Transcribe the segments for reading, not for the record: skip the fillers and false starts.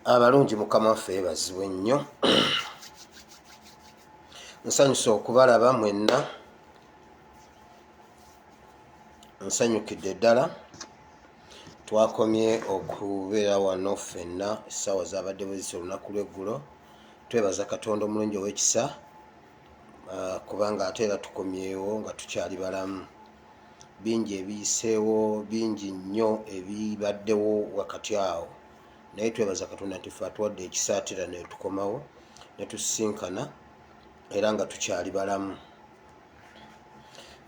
Abalungi, Mukama waffe yeebazibwe nnyo. Nsanyusa okubalaba mwenna, nsanyukidde ddala. Twakomye okubeera wano ffenna, essaawa zabadde bwezisa olunaku lw'eggulo. Twebaza Katonda omulungi ow'ekisa, kubanga ate era tukomyewo nga tukyali balamu. Bingi ebiyiseewo, bingi nnyo ebibaddewo wakati awo, naye twebaza Katonda nti ffe atuwadde ekisa ate era netukomawo netusisinkana era nga tukyali balamu.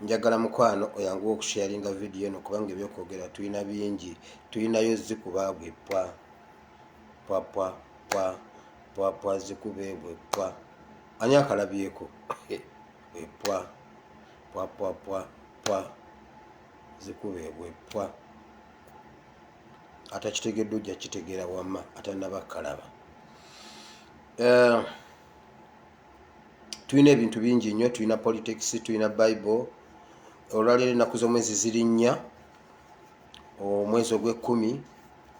Njagala mukwano oyanguwa okusharinga vidiyo eno, kubanga ebyokwogera tulina bingi. Tulinayo zikuba bwe pwa pwa pwa pwa pwa pwa, zikube bwe pwa. Ani akalabyeko? Bwe pwa pwa pwa pwa pwa, zikube bwe pwa. Atakitegedde ojja kitegeera, wamma atanaba kalaba. Tulina ebintu bingi nnyo, tulina politics, tulina Bible. Olwaleero ennaku z'omwezi ziri 4, omwezi ogw'ekkumi,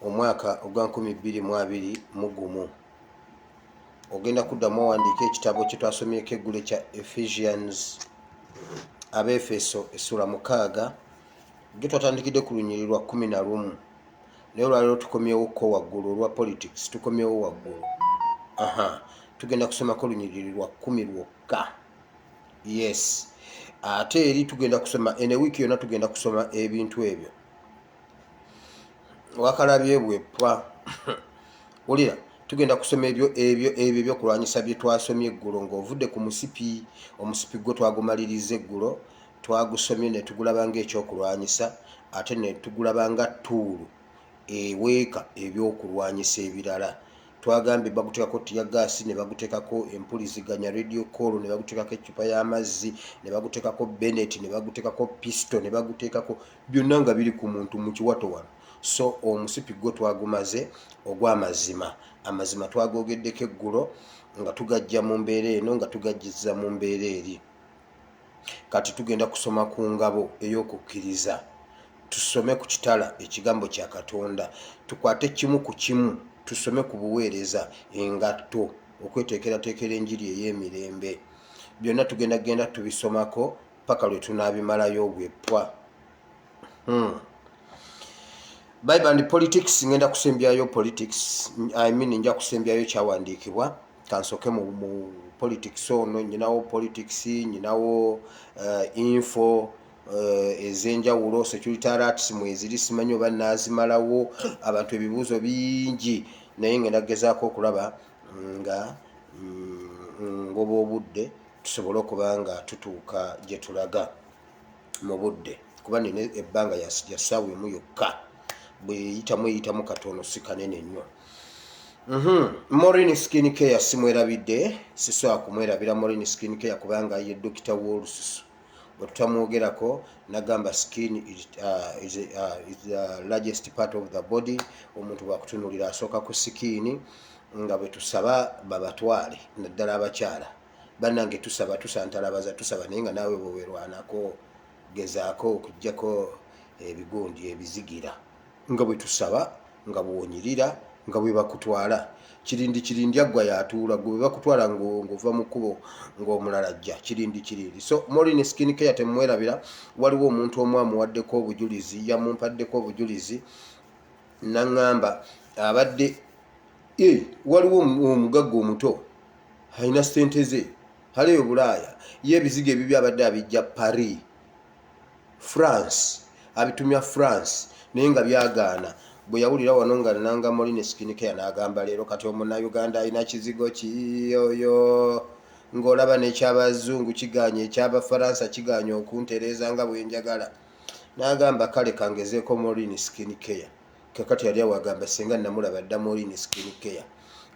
omwaka ogwa 2021. Ogenda kuddamu owandiika ekitabo kye twasomyeko eggulo ekya Ephesians, Abeefeso essula 6, ge twatandikidde ku lunyiri lwa 11, naye olwaleero tukomyewo ko waggulu olwa politics. Tukomyewo waggulu, aha, tugenda kusomako lunyiriri lwa 10 lwokka. Yes, ate eri tugenda kusoma ene wiiki yonna, tugenda kusoma ebintu ebyo. Wakalabye bwepwa, wulira, tugenda kusoma ebyo ebyokulwanyisa bye twasomye eggulo ng'ovudde ku musipi. Omusipi gwo twagumaliriza eggulo, twagusomye ne tugulaba ng'ekyokulwanyisa, ate ne tugulaba nga tool eweeka ebyokulwanyisa ebirala. Twagambye baguteekako teargas, ne baguteekako empuliziganya, radio call, ne baguteekako eccupa y'amazzi, ne baguteekako bayonet, ne baguteekako pistol, ne baguteekako byonna nga biri ku muntu mu kiwato wano. So omusipi gwo twagumaze ogw'amazima. Amazima twagogeddeko eggulo nga tugajja mu mbeera eno, nga tugajjiza mu mbeera eri. Kati tugenda kusoma ku ngabo ey'okukkiriza, tusome ku kitala, ekigambo kya Katonda, tukwate kimu ku kimu, tusome ku buweereza, engatto, okweteekerateekera enjiri ey'emirembe. Byonna tugenda genda tubisomako paka lwe tunaabimalayo bwepwa. Bible and politics, ngenda kusembyayo politics, I mean, nja kusembyayo kyawandiikibwa. Kansooke mu politics ono. Nyinawo politics, nyinawo info ez'enjawulo, security alerts mweziri, simanyi oba naazimalawo. Abantu ebibuuzo bingi, naye ngenda kugezaako okulaba nga ngoba obudde, tusobole okuba nga tutuuka gye tulaga mu budde, kuba nina ebbanga ya ssaawa 1 yokka. Bweyitamu eyitamu katono, si kanene nnyo. Morin Skin Care simwerabidde, sisobola kumwerabira Morin Skin Care, kubanga ye dokita w'olususu. Bwe tutamwogerako, nagamba skin is the largest part of the body. Omuntu bwakutunulira asooka ku skin. Nga bwe tusaba babatwale, naddala abakyala bannange, tusaba tusantalabaza, tusaba, naye nga naawe bwewerwanako, gezaako okugjako ebigundi ebizigira. Nga bwe tusaba, nga bwonyirira, nga bwe bakutwala, kirindi kirindi aggwa yatuula gwe bwe bakutwala ng'ova mu kkubo ng'omulala ajja, kirindi kirindi. So Morin Skin Care temwerabira. Waliwo omuntu omu amuwaddeko obujulizi, yamumpaddeko obujulizi. Naŋŋamba abadde e waliwo omugagga omuto alina sente ze aleyo Bulaaya, ye ebizigo ebibyo abadde abijja Paris, France, abitumya France, naye nga byagaana. Bwe yawulira wano nga nanga Moline Skin Care, n'agamba leero kati omunnayuganda alina kizigo ki oyo ng'olaba n'ekyabazungu kiganye, ekyabafaransa kiganye okuntereeza nga bwe njagala. N'agamba kale kangezeeko Moline Skin Care. Kakati yali awagamba singa namulaba dda Moline Skin Care.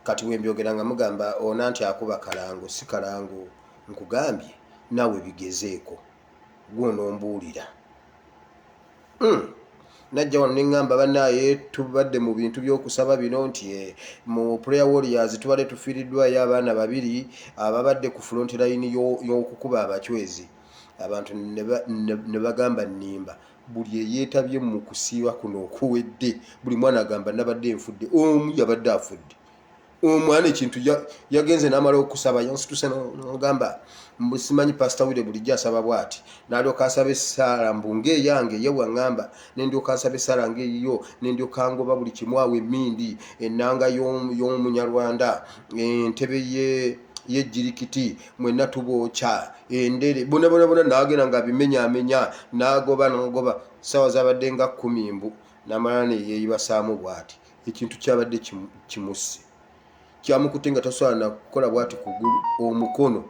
Kati wembyogera nga mugamba ona nti akuba kalango, si kalango, nkugambye naawe bigezeeko gwonombuulira. Najja wano neŋŋamba bannaaye tubadde mu bintu by'okusaba bino nti mu Prayer Warriors tubadde tufiiriddwayo abaana babiri ababadde ku front line y'okukuba abacwezi. Abantu ne bagamba nnimba. Buli eyeetabye mu kusiiba kuno okuwedde, buli mwana agamba nabadde nfudde. Omu yabadde afudde, omwana ekintu yagenze n'amala okusaba, yansituse nogamba mbu simanyi Pasita Wire bulijjo asaba bw'ati, n'alyoka asaba essaala mbu ng'eyange ye bwaŋŋamba, nendyoka nsaba essaala ng'eyiyo, nendyoka ngoba buli kimu awo, emmindi, ennanga y'omunyarwanda, entebe ye yejjirikiti, mwenna tubookya endere, bona bona bona. N'agenda ng'abimenyaamenya, n'agoba n'agoba. Ssaawa zabadde nga 10 mbu n'amala neyeeyibasaamu bw'ati. Ekintu kyabadde kimusse, kyamukutte nga tasobola nakukola bwati kugulu, omukono,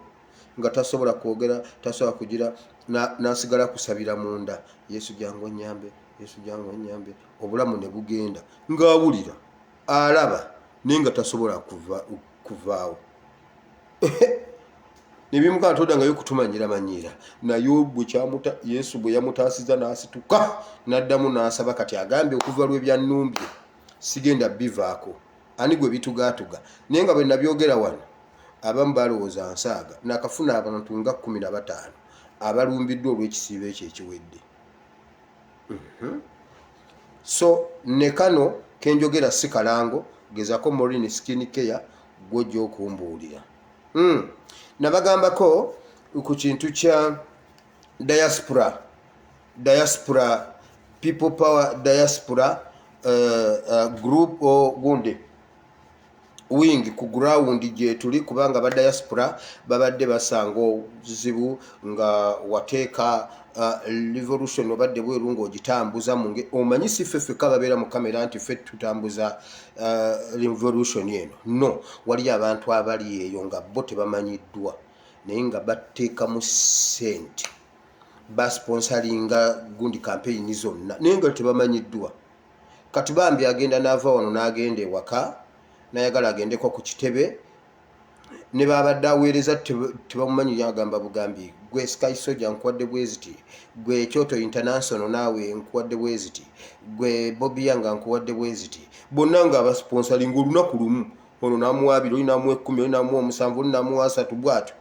nga tasobola kwogera, tasobola kugira, n'asigala kusabira munda, "Yesu jangu onyambe, Yesu jangu onyambe." Obulamu ne bugenda ng'awulira, alaba, naye nga tasobola kuvaawo. Nebimugaa todangayo kutumanyira manyira. Naye bwe kyamuta, Yesu bwe yamutaasiza n'asituka n'addamu n'asaba. Kati agambye okuva lwe byannumbye sigenda bivaako, ani gwe bitugaatuga. Naye nga bwe nabyogera wano, abamu balowooza nsaaga. Nakafuna abantu nga 15 abalumbiddwa olw'ekisiibo ekyo ekiwedde. So ne kano kenjogera si kalango, gezako Morin Skin Care, gwojja okumbuulira. Nabagambako ku kintu kya diaspora People Power diaspora group gundi wing ku ground gyetuli, kubanga ba diaspora babadde basanga obuzibu nga wateeka revolution obadde bweru ng'ogitambuza munge. Omanyi si ffe ffekka babeera mu kamera nti ffe tutambuza revolution eno. No, waliyo abantu abali eyo nga bo tebamanyiddwa, naye nga bateekamu ssente, basponsoringa gundi campaign zonna, naye nga tebamanyiddwa. Kati bambi agenda n'ava wano n'agenda ewaka, nayagala agendeko ku kitebe ne babadde aweereza tebamumanyi. Yagamba bugambi, "Gwe Sky Soja nkuwadde bweziti, gwe Kyoto International naawe nkuwadde bweziti, gwe Bobi Yanga nkuwadde bweziti." Bonna nga abasponsoringa olunaku lumu, ono namuwa 20, oli namuwa 10, oli namuwa 7, oli namuwa 30, bwatyo.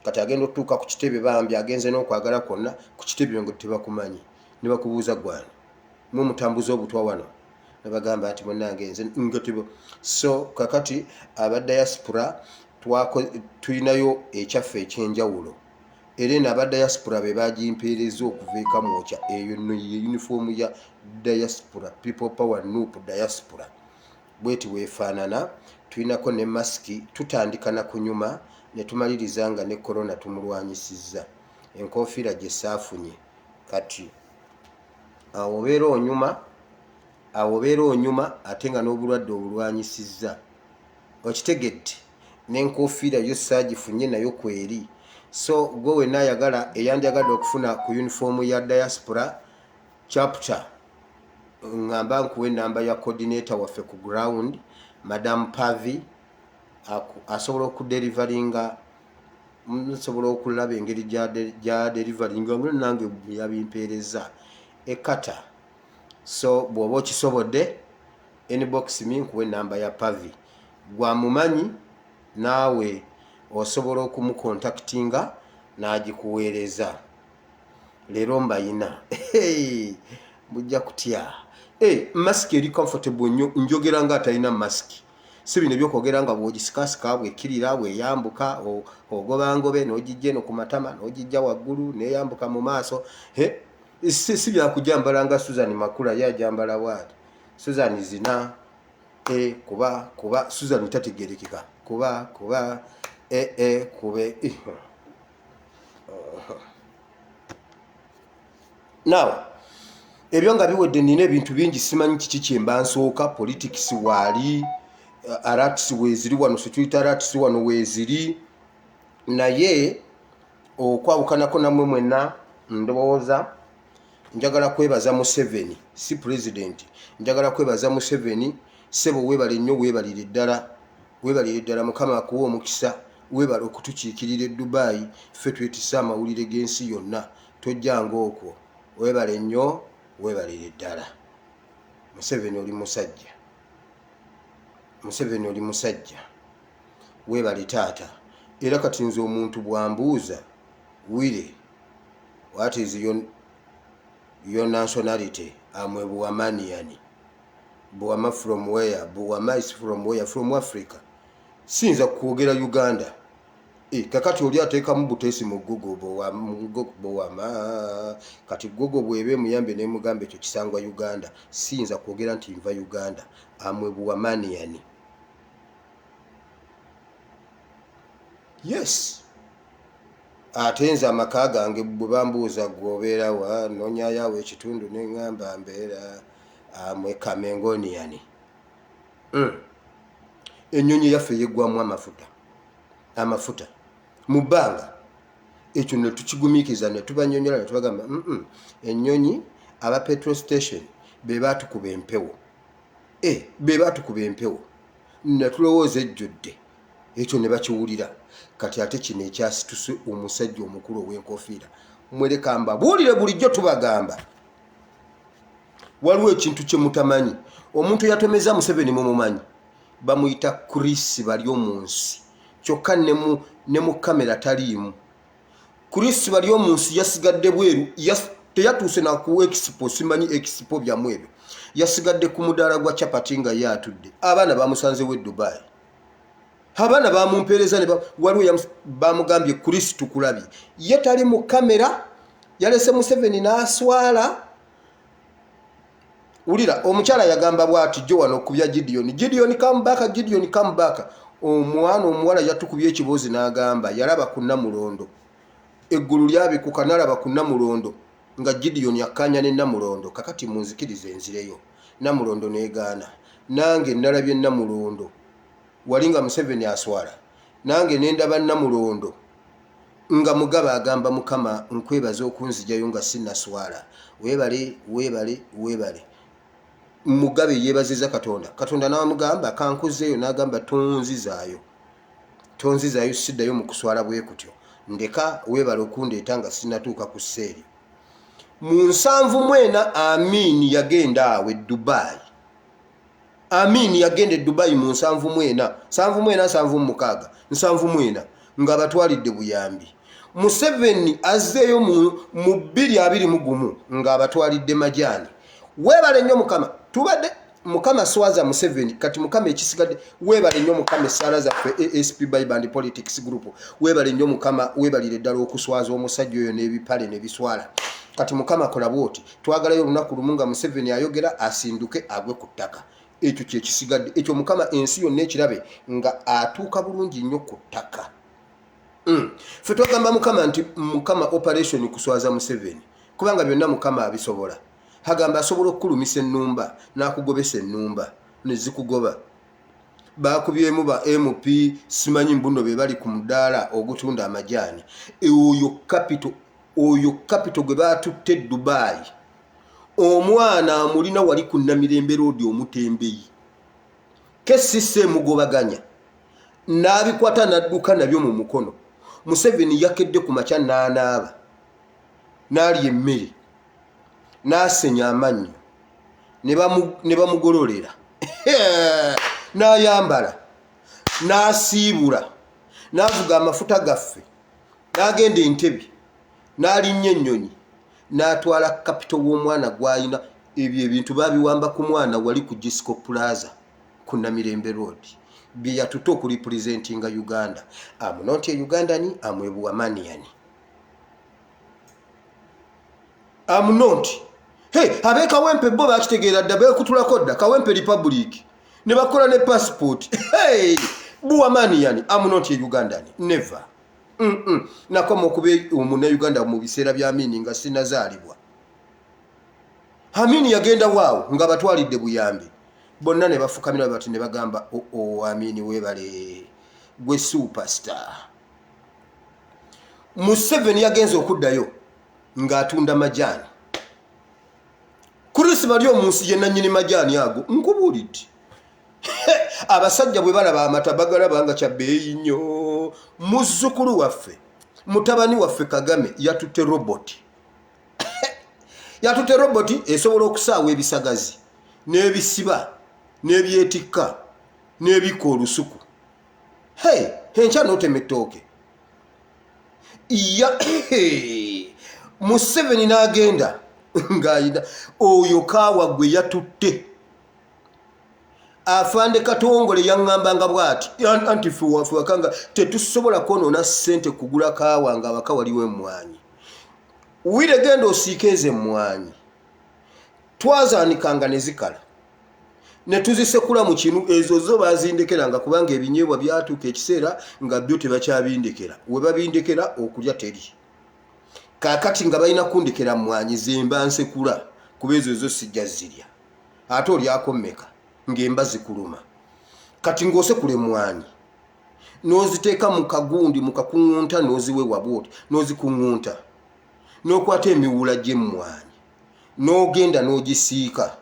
Kati agenda otutuuka ku kitebe, bambi agenze n'okwagala kwonna ku kitebe nga tebakumanyi, ne bakubuuza, "Gwana mwe mutambuza obutwa wano?" Nebagamba nti munange nze nga tebo. So kakati aba diaspora tulinayo ekyaffe ekyenjawulo, era eno aba diaspora be bagimpeereza okuva ekamwokya. Eyo nno ye uniform ya diaspora, People Power NUP diaspora, bweti weefaanana. Tulinako ne masiki. Tutandika na kunyuma ne tumaliriza nga ne korona tumulwanyisizza. Enkofiira gye saafunye, kati awo obeera onyuma, awo obeera onyuma ate nga n'obulwadde obulwanyisizza. Okitegedde? N'enkofiira yo saagifunye, nayo kweri. So gwe wenna ayagala, eyandyagadde okufuna ku uniform ya diaspora chapter, ŋŋamba nkuwa enamba ya coordinator waffe ku ground, Madam Pavi, asobola okudeliveringa. Nsobola okulaba engeri gya deliveringa nga nange yabimpeereza ekata. So bw'oba okisobodde, inbox me nkuwa enamba ya Pavi. Gwamumanyi naawe osobola okumucontactinga n'agikuweereza. Leero mbayina mujja kutya. Hey, masiki eri comfortable nnyo. Njogera nga atalina masiki. Si bino ebyokwogera nga bw'ogisikasika bwekirira bweyambuka, ogoba ngobe n'ogijja eno ku matama n'ogijja waggulu neyambuka mu maaso. Si byakujambala nga Susan Makula ye ajambala bwati. Susan zina e kuba kuba Susan tategerekeka kuba kuba e e kube Now ebyo nga biwedde, nina ebintu bingi, simanyi kiki kyemba nsooka. Politics waali, arats weeziri wano, security arats wano weeziri, naye okwawukanako nammwe mwenna ndowooza njagala kwebaza Museveni, si president, njagala kwebaza Museveni. Sebo, weebale nnyo, weebalire ddala, weebalire ddala. Mukama akuwa omukisa. Weebale okutukiikirira e Dubai. Ffe twetise amawulire g'ensi yonna, tojjanga okwo. Weebale nnyo, weebalire ddala. Museveni oli musajja, Museveni oli musajja, weebale taata. Era kati nze omuntu bw'ambuuza, "Wire, what is your nationality?" Am a Buwamanian. Buwama from where? Buwama is from where? From Africa. Siyinza kwogera Uganda. E, kakati oli ateekamu buteesi mu Google Buwama. Kati Google bweba emuyambe nemugamba ekyo kisangwa Uganda. Siyinza kwogera nti nva Uganda. Am a Buwamanian, yes. Ate nze amaka gange bwe bambuuza, "Gwe wa?" Nonyayawo ekitundu neŋŋamba mbeera am a Kamengonian. Ennyonyi yaffe yeggwamu amafuta, amafuta mu bbanga. Ekyo ne tukigumiikiriza ne tubanyonyola ne tubagamba, Ennyonyi aba petrol station be baatukuba empewo, e be baatukuba empewo ne tulowooza ejjudde." Ekyo ne bakiwulira. Kati ate kino ekyasituse omusajja omukulu ow'enkofiira, mwereka mbabuulire, bulijjo tubagamba waliwo ekintu kye mutamanyi. Omuntu yatomeza Museveni mumumanyi, bamuyita Chris bali omunsi, kyokka ne mu kamera taliimu. Chris bali omunsi yasigadde bweru, teyatuuse naku expo, simanyi expo byamu ebyo. Yasigadde ku mudaala gwa chapati nga ye atudde. Abaana bamusanzewo e Dubai, abaana bamumpeereza, waliwo bamugambye, "Chris, tukulabye." Ye tali mu kamera, yalese Museveni n'aswala. Wulira, omukyala yagamba bwati jo wano kubya Gideon, "Gideon, come back, Gideon, come back." Omwana omuwala yatukubye ekiboozi n'agamba yalaba ku Namulondo, eggulu lyabikuka n'alaba ku Namulondo nga Gideon akkaanya ne Namulondo. Kakati munzikirize enzireyo, Namulondo negaana. Nange nalabye Namulondo wali nga Museveni aswala, nange nendaba Namulondo nga Mugaba agamba, "Mukama, nkwebaza okunzijayo nga sinnaswala. Weebale, weebale, weebale." Mugabe yeebaziza Katonda. Katonda n'amugamba, "Kankuzeeyo." N'agamba, "Tonzizaayo, tonzizaayo, siddayo mu kuswala bwe kutyo, ndeka. Weebale okundeeta nga sinnatuuka ku sseeri." Mu 74 Amiini yagenda awo e Dubai. Amiini yagenda e Dubai mu 74, 74, 76, 74, nga batwalidde buyambi. Museveni azzeeyo mu 2021 ng'abatwalidde majaani. Weebale nnyo Mukama, tubadde Mukama swaza Museveni. Kati Mukama ekisigadde, weebale nnyo Mukama, essaala zaffe asp Biband Politics Group. Weebale nnyo Mukama, weebalire ddala okuswaza omusajja oyo n'ebipale ne biswala. Kati Mukama kola bwoti, twagalayo olunaku lumu nga Museveni ayogera asinduke agwe ku ttaka. Ekyo kyekisigadde ekyo. Mukama, ensi yonna ekirabe nga atuuka bulungi nnyo ku ttaka. Ffe twagamba Mukama nti, "Mukama, operation kuswaza Museveni," kubanga byonna Mukama abisobola. Agamba asobola okukulumisa ennumba n'akugobesa ennumba nezikugoba. Bakubyemu ba MP, simanyi mbuno be bali ku mudaala ogutunda amajaani. Oyo capital, oyo capital gwe batutte Dubai, omwana amulina wali ku Namirembe Road, omutembeyi kesisa emugobaganya n'abikwata n'adduka nabyo mu mukono. Museveni yakedde ku makya n'anaaba, n'alya emmere, n'asenya amannyo, ne bamugololera, n'ayambala, n'asiibula, n'avuga amafuta gaffe, n'agenda Entebe, n'alinnya ennyonyi, n'atwala capital w'omwana gw'alina. Ebyo ebintu babiwamba ku mwana wali ku Gisco Plaza ku Namirembe Road, bye yatutte okurepresentinga Uganda. Am not a Ugandan, am a Buwamanian. Am not. Hey, ab'e Kawempe bo bakitegeera dda, beekutulako dda Kawempe Republic ne bakola ne passport. Hey, Buwamanian, am not a Ugandan, never. Nakoma okuba omunauganda mu biseera bya Amini nga sinazaalibwa. Amini yagenda waawo nga batwalidde buyambi bonna ne bafukamira bati ne bagamba, oo oh, oh, Amini weebale gwe superstar. Museveni yagenze okuddayo ng'atunda majaani. Chris bali omunsi ye nannyini majaani ago. Nkubuulidde, abasajja bwe balaba amata bagalaba nga kya bbeeyi nnyo. Muzzukulu waffe, mutabani waffe Kagame yatutte roboti, yatutte roboti esobola okusaawa ebisagazi n'ebisiba n'ebyetikka n'ebikka olusuku. Hey, enkya n'otema ettooke ya Museveni n'agenda ng'ayina oyo kaawa gwe yatutte. Afande Katongole yaŋŋambanga bw'ati anti ffe waffe waka nga tetusobola kwonoona ssente kugula kaawa nga awaka waliwo emmwanyi. Wire genda osiike ezo emmwanyi. Twazaanikanga ne zikala ne tuzisekula mu kinu. Ezo zo bazindekeranga kubanga ebinyeebwa byatuuka ekiseera nga byo tebakyabindekera, we babindekera okulya teri. Kaakati nga balina kundekera mmwanyi zemba nsekula, kuba ezo zo sijja zirya. Ate olyako mmeka ng'emba zikuluma? Kati ng'osekula emmwanyi n'oziteeka mu kagundi, mu kakuŋŋunta, n'oziwewa bwoti, n'ozikuŋŋunta, n'okwata emiwula gy'emmwanyi n'ogenda n'ogisiika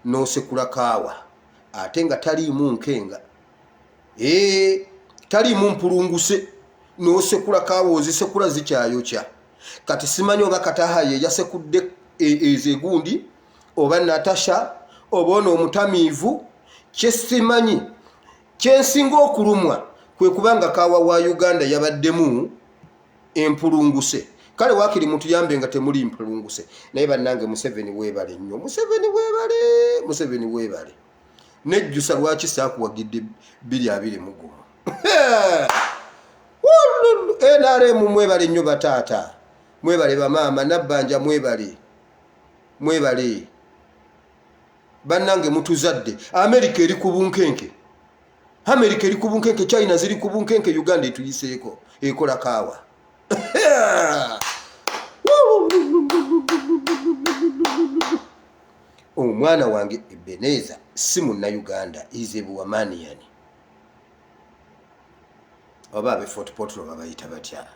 n'osekula kaawa, ate nga taliimu nkenga, ee, taliimu mpulunguse, n'osekula kaawa, ozisekula zikyayokya. Kati simanyi oba Kataha ye yasekudde ezo egundi oba Natasha oba ono omutamiivu. Kyesimanyi, kyensinga okulumwa kwe kubanga kaawa wa Uganda yabaddemu empulunguse. Kale waakiri mutuyambe nga temuli mpulunguse. Naye bannange, Museveni weebale nnyo, Museveni weebale, Museveni weebale. Nejjusa lwaki saakuwagidde 2021. NRM mwebale nnyo, bataata mwebale, bamaama nabbanja mwebale, mwebale bannange, mutuzadde. Amerika eri ku bunkenke, Amerika eri ku bunkenke, China ziri ku bunkenke, Uganda etuyiseeko, ekola kaawa. Omwana wange Ebeneza si Munnauganda, is a Buwamanian oba abe Fort Portal babayita batya?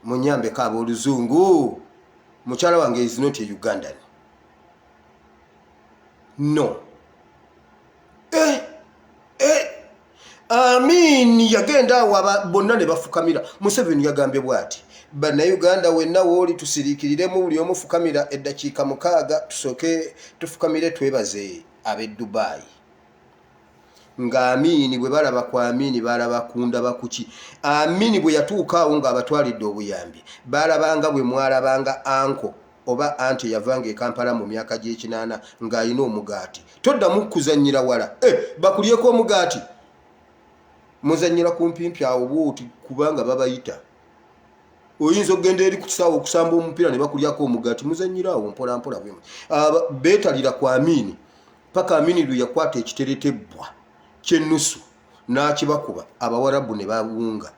Munyambeko abooluzungu. Mukyala wange is not a Ugandan, no. Eh, eh. Amin yagenda awo bonna ne bafukamira. Museveni yagambye bw'ati, "Bannayuganda wenna wooli, tusiriikiriremu, buli omu fukamira eddakiika 6, tusooke tufukamire twebaze ab'e Dubayi." Nga Amiini bwe balaba ku Amiini balaba kundaba kuki? Amiini bwe yatuuka awo ng'abatwalidde obuyambi, balabanga bwe mwalabanga anko oba anti eyavanga e Kampala mu myaka gy'ekinaana ng'alina omugaati. Toddamu kuzannyira wala, eh, bakulyeko omugaati. Muzannyira ku mpimpi awo bwoti kubanga babayita. Oyinza okugenda eri ku kisaawe okusamba omupiira ne bakulyako omugaati. Muzannyira awo mpola mpola bwe beetalira ku Amiini paka Amini lwe yakwata ekiteretebbwa ky'ennusu n'akibakuba, Abawarabu ne bawunga.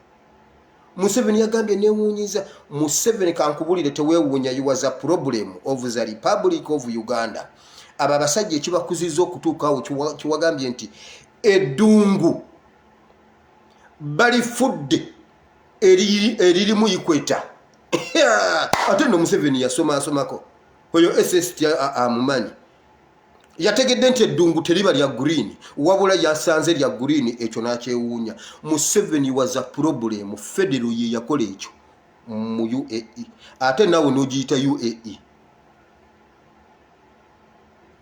Museveni yagambye, newuunyiza Museveni, kankubulire, teweewuunya. You was a problem of the Republic of Uganda. Abo abasajja ekibakuziza okutuuka awo kiwagambye nti eddungu balifudde eririmu equator. Ate nno Museveni yasoma asomako, oyo SST amumanyi, yategedde nti eddungu teriba lya green, wabula yasanze lya green, ekyo n'akyewuunya. Museveni was a problem. Federal ye yakola ekyo mu UAE, ate naawe n'ogiyita UAE.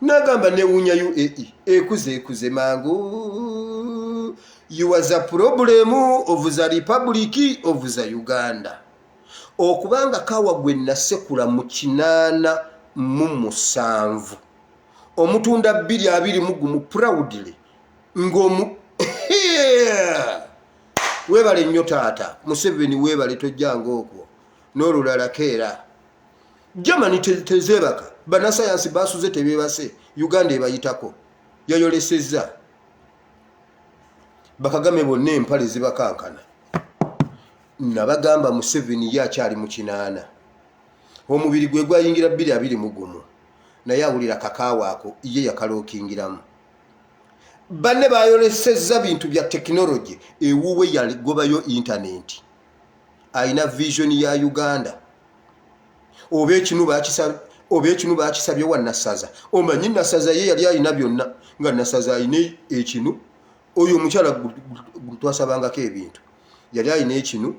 Nagamba newuunya UAE ekuze ekuze mangu. You was a problem of the Republic of the Uganda. Okubanga kawa gwe nasekula mu 87 omutunda 2021 proudly ng'omu weebale nnyo taata Museveni, weebale, tojjanga okwo n'olulala keera. Germany tezeebaka. Bannasayansi basuze tebeebase, Uganda ebayitako. Yayolesezza Bakagame bonna empale zibakankana. Nabagamba Museveni ye akyali mu kinaana, omubiri gwe gwayingira 2021, naye awulira kakaawa ako ye yakalookingiramu. Banne bayolesezza bintu bya tekinologi, ewuwe yagobayo intanenti. Alina vision ya Uganda. Oba ekinu oba ekinu bakisabye wa Nassaza. Omanyi Nassaza ye yali alina byonna, nga Nassaza alina ekinu. Oyo omukyala twasabangako ebintu, yali alina ekinu,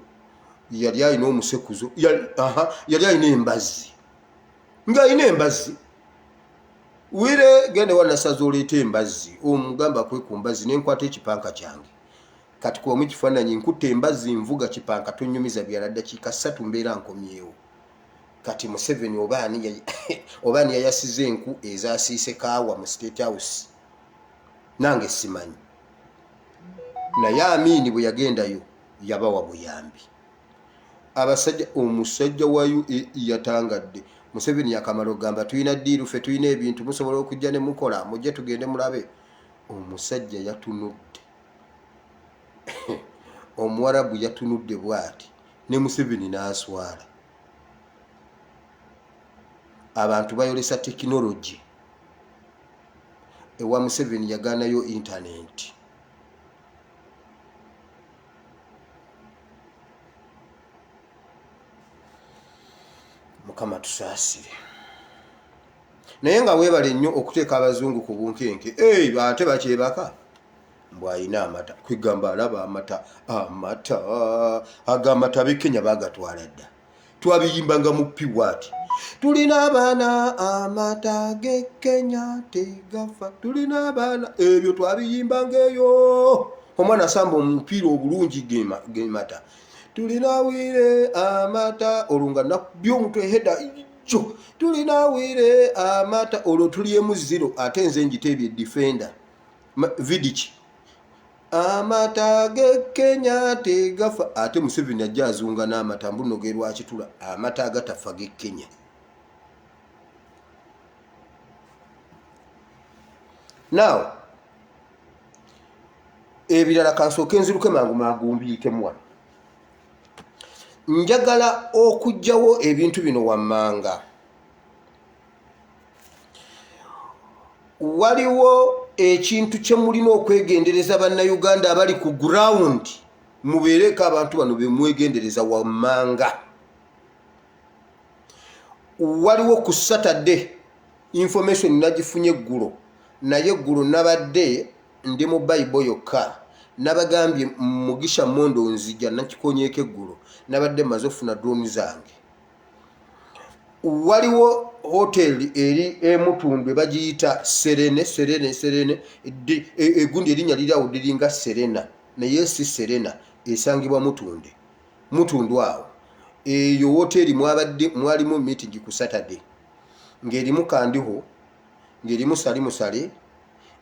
yali alina omusekuzo, yali alina embazzi, ng'alina embazzi. Wire gende wa Nassaza oleeta embazzi, omugamba kwe ku mbazzi, nenkwata ekipanka kyange. Kati kubamu ekifaananyi, nkutte embazzi, nvuga kipanka, tonyumiza byala, ddakiika 3 mbeera nkomyewo. Kati Museveni oba ani yayasiza enku ezasiise kaawa mu State House, nange simanyi. Naye Amiini bwe yagendayo yabawa buyambi abasajja. Omusajja wa UAE yatangadde Museveni, yakamala okugamba tulina deal, ffe tulina ebintu, musobola okujja ne mukola, mujje tugende mulabe. Omusajja yatunudde, Omuwarabu yatunudde bwati ne Museveni n'aswala. Abantu bayolesa tekinologi, ewa Museveni yagaanayo intanenti. Mukama tusaasire. Naye nga weebale nnyo okuteeka abazungu ku bunkenke. Ate bakyebaka mbw alina amata, kwegamba alaba amata, amata ago amata ab'e bagatwala dda. Twabiyimbanga mu piwati, tulina abaana, amata g'e Kenya tegafa, tulina abaana. Ebyo twabiyimbanga eyo. Omwana asamba omupiira obulungi, gemata tulina wire amata. Olwo nga nakubye omutwe heda jo, tulina wire amata. Olwo tulyemu zero, ate nze njiteebye defender Vidic. Amata ge Kenya tegafa. Ate Museveni ajja azunga n'amata mbuno ge Lwakitula, amata agatafa ge Kenya. Now ebirala kansooke nziruke mangu mangu mbiyitemu wano. Njagala okugyawo ebintu bino wammanga. Waliwo ekintu kye mulina okwegendereza, Bannayuganda abali ku ground, mubeereko abantu bano bemwegendereza wammanga. Waliwo ku Saturday, information nagifunye eggulo, naye eggulo nabadde ndi mu Bible yokka. Nabagambye Mugisha Mondo nzija nakikonyeeko eggulo, nabadde maze ofuna drone zange. Waliwo hotel eri Emutundwe bagiyita Serene, Serene, Serene. Egundi erinnya liri awo liringa Serena, naye si Serena. Esangibwa Mutunde, Mutundu awo. Eyo woteri mwabadde mwalimu meeting ku Saturday, ng'erimu Kandiho, ng'erimu Salimu Sale,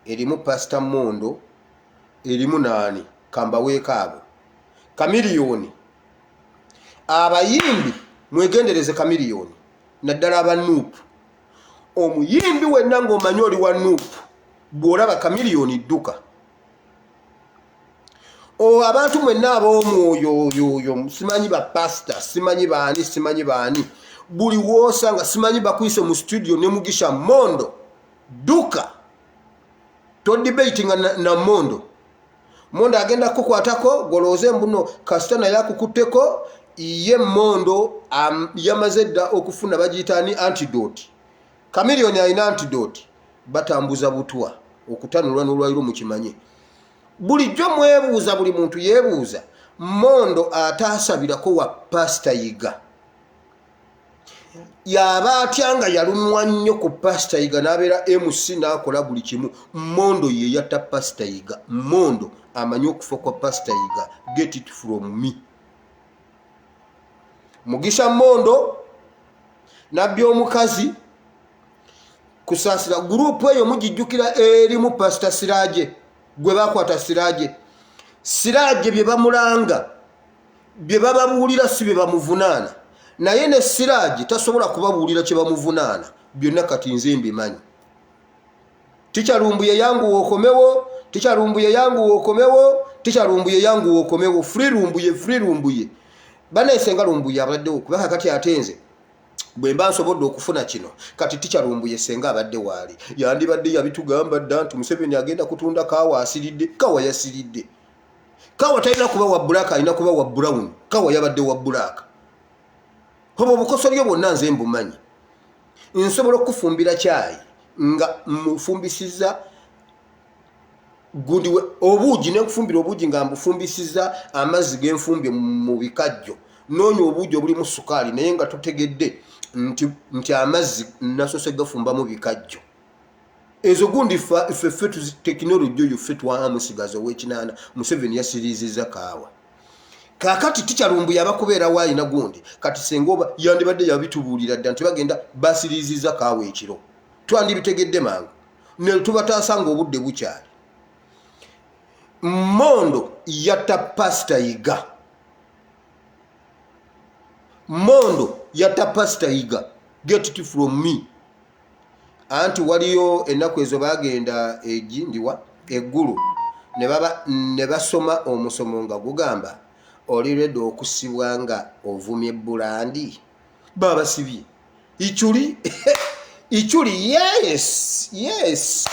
erimu Pastor Mondo, erimu naani kambaweeko abo, Kamiliyoni. Abayimbi mwegendereze Kamiliyoni, naddala aba NUP. Omuyimbi wenna ng'omanyi oli wa NUP, bw'olaba Kamiliyoni dduka. Abantu mwenna ab'omwoyo oyo, simanyi bapasita, simanyi baani, simanyi baani, buli woosanga simanyi bakuyise mu studio ne Mugisha Mondo, dduka. Todebatinga na, na Mondo. Mondo agenda kukukwatako golowooze mbuno kasita naye akukutteko. Ye Mondo yamaze dda okufuna bagiyita ni antidote. Kamiliyoni alina antidote. Batambuza butwa okutanulwa n'olwaliro. Mukimanye bulijjo mwebuuza, buli muntu yeebuuza, Mondo ataasabirako wa Pasita Yiga yaba atya nga yalumwa nnyo ku Pasita Yiga n'abeera MC n'akola buli kimu? Mondo ye yatta Pasita Yiga. Mondo amanyi okufa kwa Pasita Yiga. Get it from me, Mugisha Mondo, nabbi omukazi Kusaasira. Group eyo mugijjukira, erimu Pasita Siraje gwe bakwata. Siraje, Siraje bye bamulanga, bye bababuulira si bye bamuvunaana, naye ne Siraje tasobola kubabuulira kye bamuvunaana. Byonna kati nze mbimanyi. Teacher Lumbuye yanguwa okomewo, Teacher Lumbuye yanguwa okomewo, Teacher Lumbuye yanguwa okomewo, free Lumbuye, free Lumbuye. Banaye senga Lumbuye abaddewo kuba kakati ate nze bwe mba nsobodde okufuna kino kati Teacher Lumbuye senga abadde waali yandibadde yabitugamba dda nti Museveni agenda kutunda kaawa asiridde, kawa yasiridde. Kawa talina kuba wa black, alina kuba wa brown. Kawa yabadde wa black. Obwo obukosolyo bwonna nze mbumanyi. Nsobola okukufumbira kyayi nga mufumbisiza gundi obuugi nenkufumbira obuugi nga mbufumbisiza amazzi genfumbye mu bikajjo, noonya obuugi obulimu sukaali naye nga totegedde nti, nti amazzi nasose gafumbamu bikajjo. Ezo gundi ffe ffe tekinologi oyo ffe twamusigaza owekinaana. Museveni yasiriiziza kaawa. Kakati Teacher Lumbuye abakubeera waayina gundi kati senga oba yandibadde yabitubuulira dda nti bagenda basiriiziza kaawa ekiro, twandibitegedde mangu ne tubataasa nga obudde bukyali. Mondo yatta Pasita Yiga, Mondo yatta Pasita Yiga, get it from me. Anti waliyo ennaku ezo bagenda egi ndiwa eggulu ne baba ne basoma omusomo nga gugamba oli ready okusibwa nga ovumye bulandi. Babasibye Ichuli Ichuli, yes yes,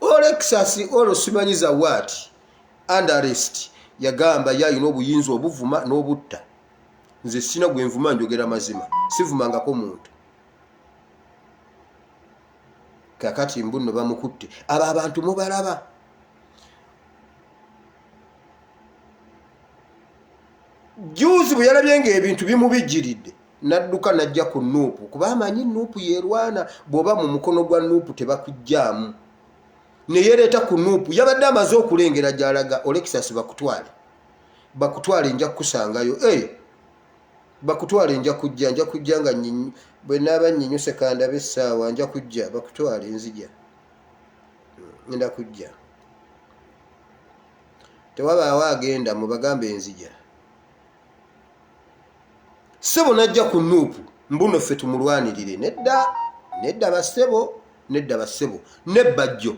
Olexus olwo simanyiza what under arrest. Yagamba ye alina obuyinza obuvuma n'obutta. Nze sina gwenvuma, njogera mazima, sivumangako muntu. Kakati mbu nno bamukutte. Abo abantu mubalaba juzi bwe yalabye ng'ebintu bimubijjiridde n'adduka n'ajja ku NUP, kuba amanyi NUP yerwana. Bw'oba mu mukono gwa NUP tebakuggyaamu, ne yeereeta ku NUP. Yabadde amaze okulengera gy'alaga. Olexus, bakutwale, bakutwale, nja kukusangayo. Hey, bakutwale, nja kujja, nja kujja nga bwe naaba nnyinyuse kandabe essaawa, nja kujja. Bakutwale, nzija, ngenda kujja. Tewabaawo agenda, mubagambe enzija. Ssebo najja ku NUP mbuno ffe tumulwanirire. Nedda, nedda bassebo, nedda bassebo. Ne Bajjo,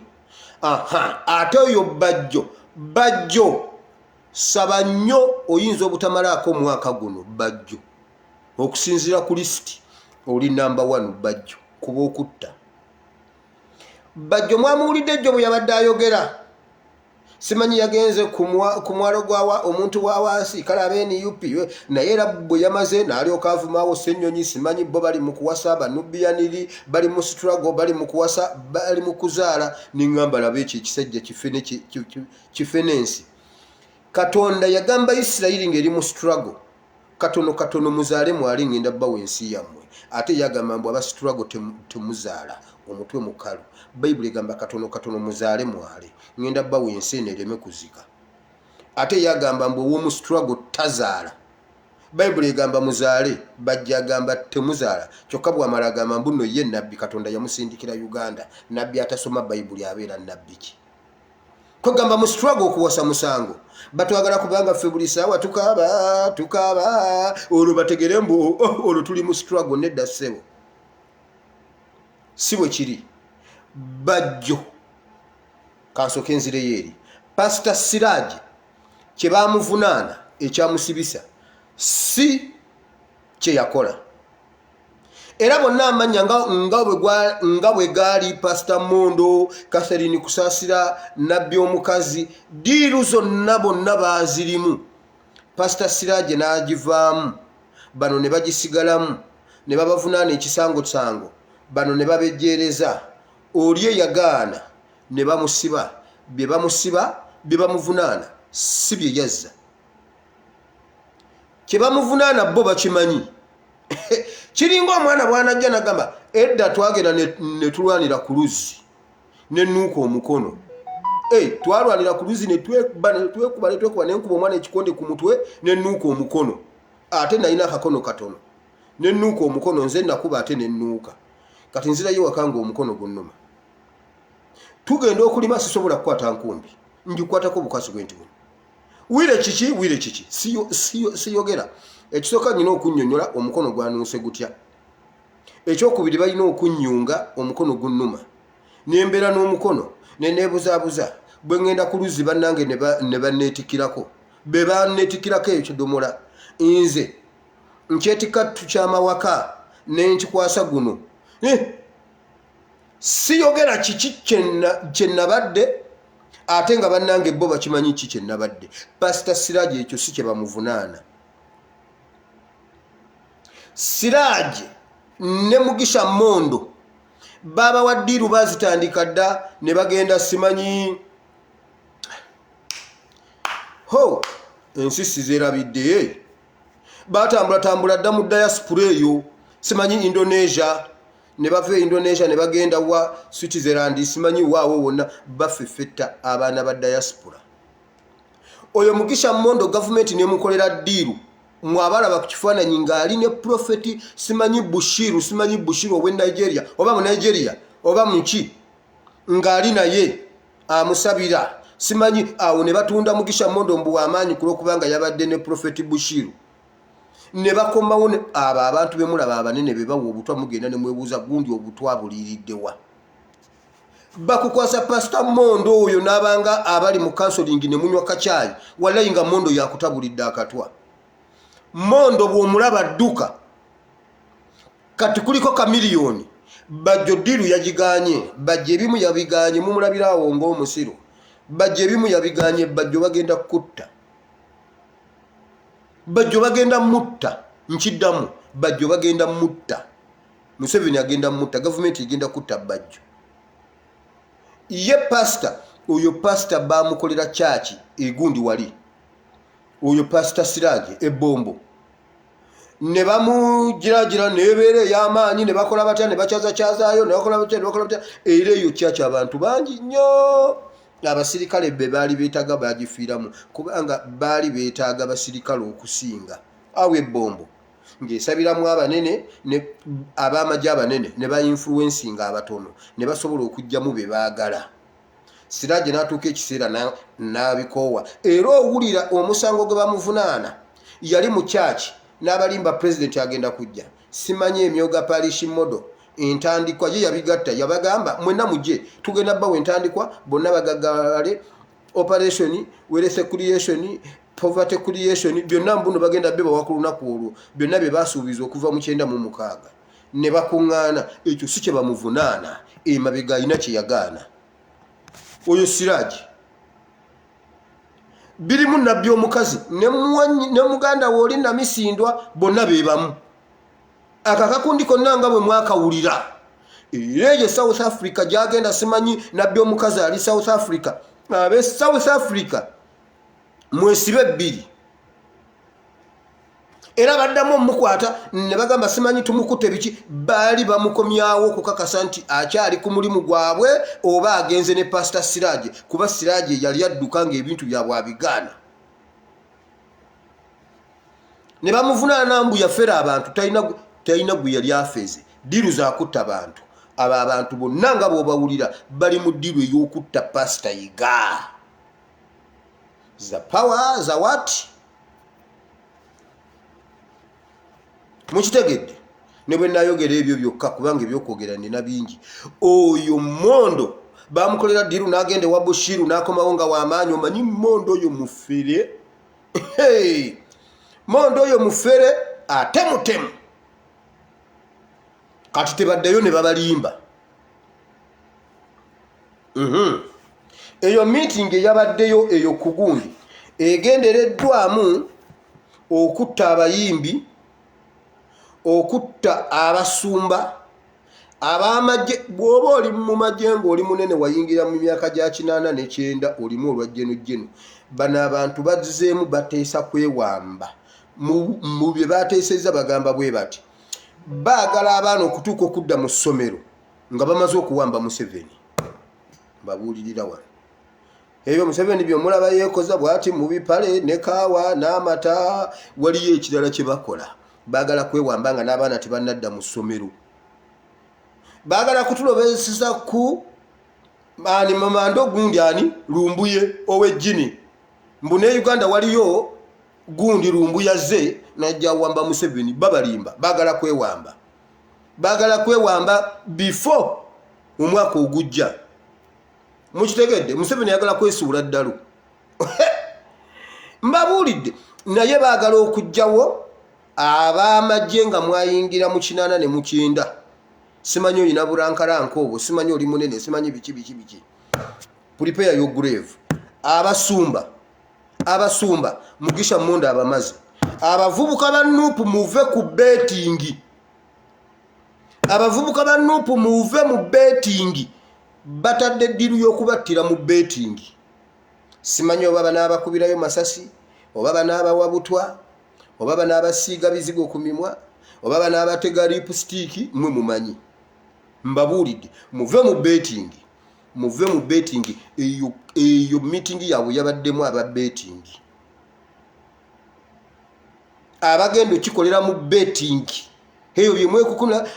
aha, ate oyo Bajjo, Bajjo saba nnyo, oyinza obutamalaako omwaka guno. Bajjo, okusinziira ku lisiti oli namba 1. Bajjo kuba okutta Bajjo mwamuwulidde jjo bwe yabadde ayogera, simanyi yagenze ku mwalo gwawa omuntu wa wansi, kale abe NUP. Naye era bwe yamaze n'alyoka avumaawo Ssennyonyi, simanyi bo bali mu kuwasa banubiyaniri, bali mu struggle, bali mu kuwasa, bali mu kuzaala. Niŋŋamba laba ekyo ekisajja kife n'ensi. Katonda yagamba Isirayiri ng'eri mu struggle, katono katono muzaale mwali, ngenda bawa ensi yammwe. Ate yagamba mbu aba struggle temuzaala, omutwe mukalu. Bayibuli egamba katono katono muzaale mwale, ngenda bawa ensi eno ereme kuzika. Ate yagamba mbu ow'omu struggle tazaala. Bayibuli egamba muzaale, bajja agamba temuzaala. Kyokka bwamala agamba mbu nno ye nabbi, Katonda yamusindikira Uganda. Nabbi atasoma Bayibuli abeera nabbi ki? Kwegamba mu struggle okuwasa musango. Batwagala kubanga ffe buli saawa tukaaba, tukaaba, olwo bategere mbu oh, olwo tuli mu struggle. Nedda ssebo, si bwe kiri. Bajjo kansooke nzireyo eri Pasita Siraje. Kye bamuvunaana ekyamusibisa si kye yakola. Era bonna amannya nga bwe gaali, Pasita Mondo, Catherine Kusaasira, nabbi omukazi, deal zonna bonna baazirimu. Pasita Siraje n'agivaamu, bano ne bagisigalamu ne babavunaana ekisangosango, bano ne babejjeereza. Oli eyagaana ne bamusiba. Bye bamusiba, bye bamuvunaana si bye yazza. Kye bamuvunaana bo bakimanyi. Kiringa omwana bwanajja nagamba edda twagenda ne tulwanira ku luzzi nenuuka omukono. Hey, twalwanira ku luzzi netwekuba netwekuba netwekuba nenkuba omwana ekikonde ku mutwe nenuuka omukono, ate nalina akakono katono nenuuka omukono. Nze nakuba ate nenuuka. Kati nzirayo waka nga omukono gunnuma, tugenda okulima, sisobola kukwata nkumbi, ngikwatako obukwasi bwe nti buno. Wire kiki, wire kiki, siyogera. Ekisooka nyina okunnyonnyola omukono gwanuuse gutya. Ekyokubiri, balina okunnyunga omukono gunnuma nembeera n'omukono neneebuzaabuza bwe ŋŋenda ku luzzi bannange ne banneetikkirako, be banneetikkirako ekidomola, nze nkyetikka tukyamawaka ne nkikwasa guno. Siyogera kiki kye nabadde, ate nga bannange bo bakimanyi ki kye nabadde. Pasita Siraje ekyo si kye bamuvunaana. Siraje ne Mugisha Mondo babawa ddiiru, bazitandika dda ne bagenda simanyi ho ensi sizerabidde, batambulatambula dda mu diaspora eyo, simanyi Indonesia, ne bava e Indonesia ne bagenda wa Switzerland, simanyi waawo wonna bafefetta abaana ba diaspora. Oyo Mugisha Mondo gavumenti nemukolera ddiiru, mwabalaba ku kifaananyi ng'ali ne Profeti simanyi Bushiru, simanyi Bushiru ow'e Nigeria oba mu Nigeria oba muki, ng'ali naye amusabira simanyi awo. Ne batunda Mugisha Mondo mbu w'amaanyi ku lw'okubanga yabadde ne Profeti Bushiru. Ne bakomawo abo abantu bemulaba abanene be bawa obutwa, mugenda ne mwebuuza gundi obutwa buliiriddewa. Bakukwasa Pasita Mondo oyo n'abanga abali mu counseling ne munywa kacaayi, wallayi nga Mondo yakutabulidde akatwa. Mondo bw'omulaba dduka. Kati kuliko Kamiliyoni Bajjo, ddiiru yagiganye. Bajjo ebimu yabiganye, mumulabiraawo ng'omusiru. Bajjo ebimu yabiganye. Bajjo bagenda kutta, Bajjo bagenda mutta, nkiddamu, Bajjo bagenda mutta. Museveni agenda mutta, gavumenti egenda kutta Bajjo. Ye pasita oyo, pasita bamukolera kyaki egundi wali, oyo Pasita Siraje ebombo ne bamugiragira nebeera ey'amaanyi, ne bakola batya, ne bakyazakyazaayo, ne bakola batya, ne bakola batya. Era eyo kyaki abantu bangi nnyo abasirikale be baali beetaaga bagifiiramu, kubanga baali beetaaga basirikale okusinga awo ebbombo ng'esabiramu abanene ne ab'amagye abanene ne bainfluencinga abatono ne basobola okugyamu be baagala. Siraje n'atuuka ekiseera n'abikoowa. Era owulira omusango gwe bamuvunaana, yali mu kyaki n'abalimba pulezidenti agenda kujja, simanyi emyoga parish model, entandikwa ye yabigatta, yabagamba mwenna mujje tugenda bawa entandikwa, bonna bagaggawale, operation wealth creation, poverty creation, byonna mbuno bagenda bibawa ku lunaku olwo, byonna bye basuubiza okuva mu 96 ne bakuŋŋaana. Ekyo si kye bamuvunaana, emabega alina kye yagaana oyo Siraji. Birimu nabbi omukazi ne muganda we oli Namisindwa, bonna be bamu. Ako akakundi konna nga bwe mwakawulira, era eyo South Africa gyagenda, simanyi nabbi omukazi ali South Africa. Abe South Africa mwesibe ebbiri. Era baddamu omukwata ne bagamba simanyi tumukutte biki, baali bamukomyawo okukakasa nti akyali ku mulimu gwabwe oba agenze ne Pasita Siraje, kuba Siraje yali adduka ng'ebintu byabwe abigaana. Ne bamuvunaana mbu yafera abantu, talina gwe yali afeze, ddiiru zakutta bantu. Abo abantu bonna nga bw'obawulira bali mu ddiiru ey'okutta Pasita Yiga za power za what, mukitegedde? Ne bwe nayogera ebyo byokka, kubanga ebyokwogera nina bingi. Oyo Mondo bamukolera ddiiru n'agenda ewa Bushiru n'akomawo nga w'amaanyi. Omanyi Mondo oyo mufere, Mondo oyo mufere ate mutemu. Kati tebaddeyo ne babalimba. Eyo meeting eyabaddeyo eyo kugundi egendereddwamu okutta abayimbi, okutta abasumba, ab'amagye. Bw'oba oli mu magye ng'oli munene, wayingira mu myaka gya 89, olimu olwa jeno jeno. Bano abantu bazzeemu bateesa kwewamba. Mu bye bateesezza bagamba bwe bati, baagala abaana okutuuka okudda mu ssomero nga bamaze okuwamba Museveni. Mbabuulirira wano, ebyo Museveni byomulaba yeekoza bwati mu bipale ne kaawa n'amata, waliyo ekirala kye bakola. Baagala kwewamba nga n'abaana tebannadda mu ssomero. Baagala kutulobeseza ku ani mamando gundi ani Lumbuye ow'ejjini, mbu ne Uganda waliyo gundi Lumbuye azze najja wamba Museveni. Babalimba, baagala kwewamba. Baagala kwewamba before omwaka ogujja. Mukitegedde? Museveni ayagala kwesuula ddalu, mbabuulidde. Naye baagala okugjawo ab'amagye nga mwayingira mu 80 ne mu 90. Simanyi olina burankaranka obwo, simanyi oli munene, simanyi biki biki biki. Prepare your grave. Abasumba, abasumba, Mugisha Munda abamaze. Abavubuka ba NUP, muve ku betting. Abavubuka ba NUP, muve mu betting. Batadde eddiru y'okubattira mu betting. Simanyi oba banaabakubirayo masasi, oba banaabawa butwa, oba banaabasiiga bizigo ku mimwa, oba banaabatega lipstick. Mwe mumanyi. Mbabuulidde, muve mu betting, muve mu betting. Eyo eyo meeting yaabwe yabaddemu aba betting, abagenda okikolera mu betting eyo byemwekukuna.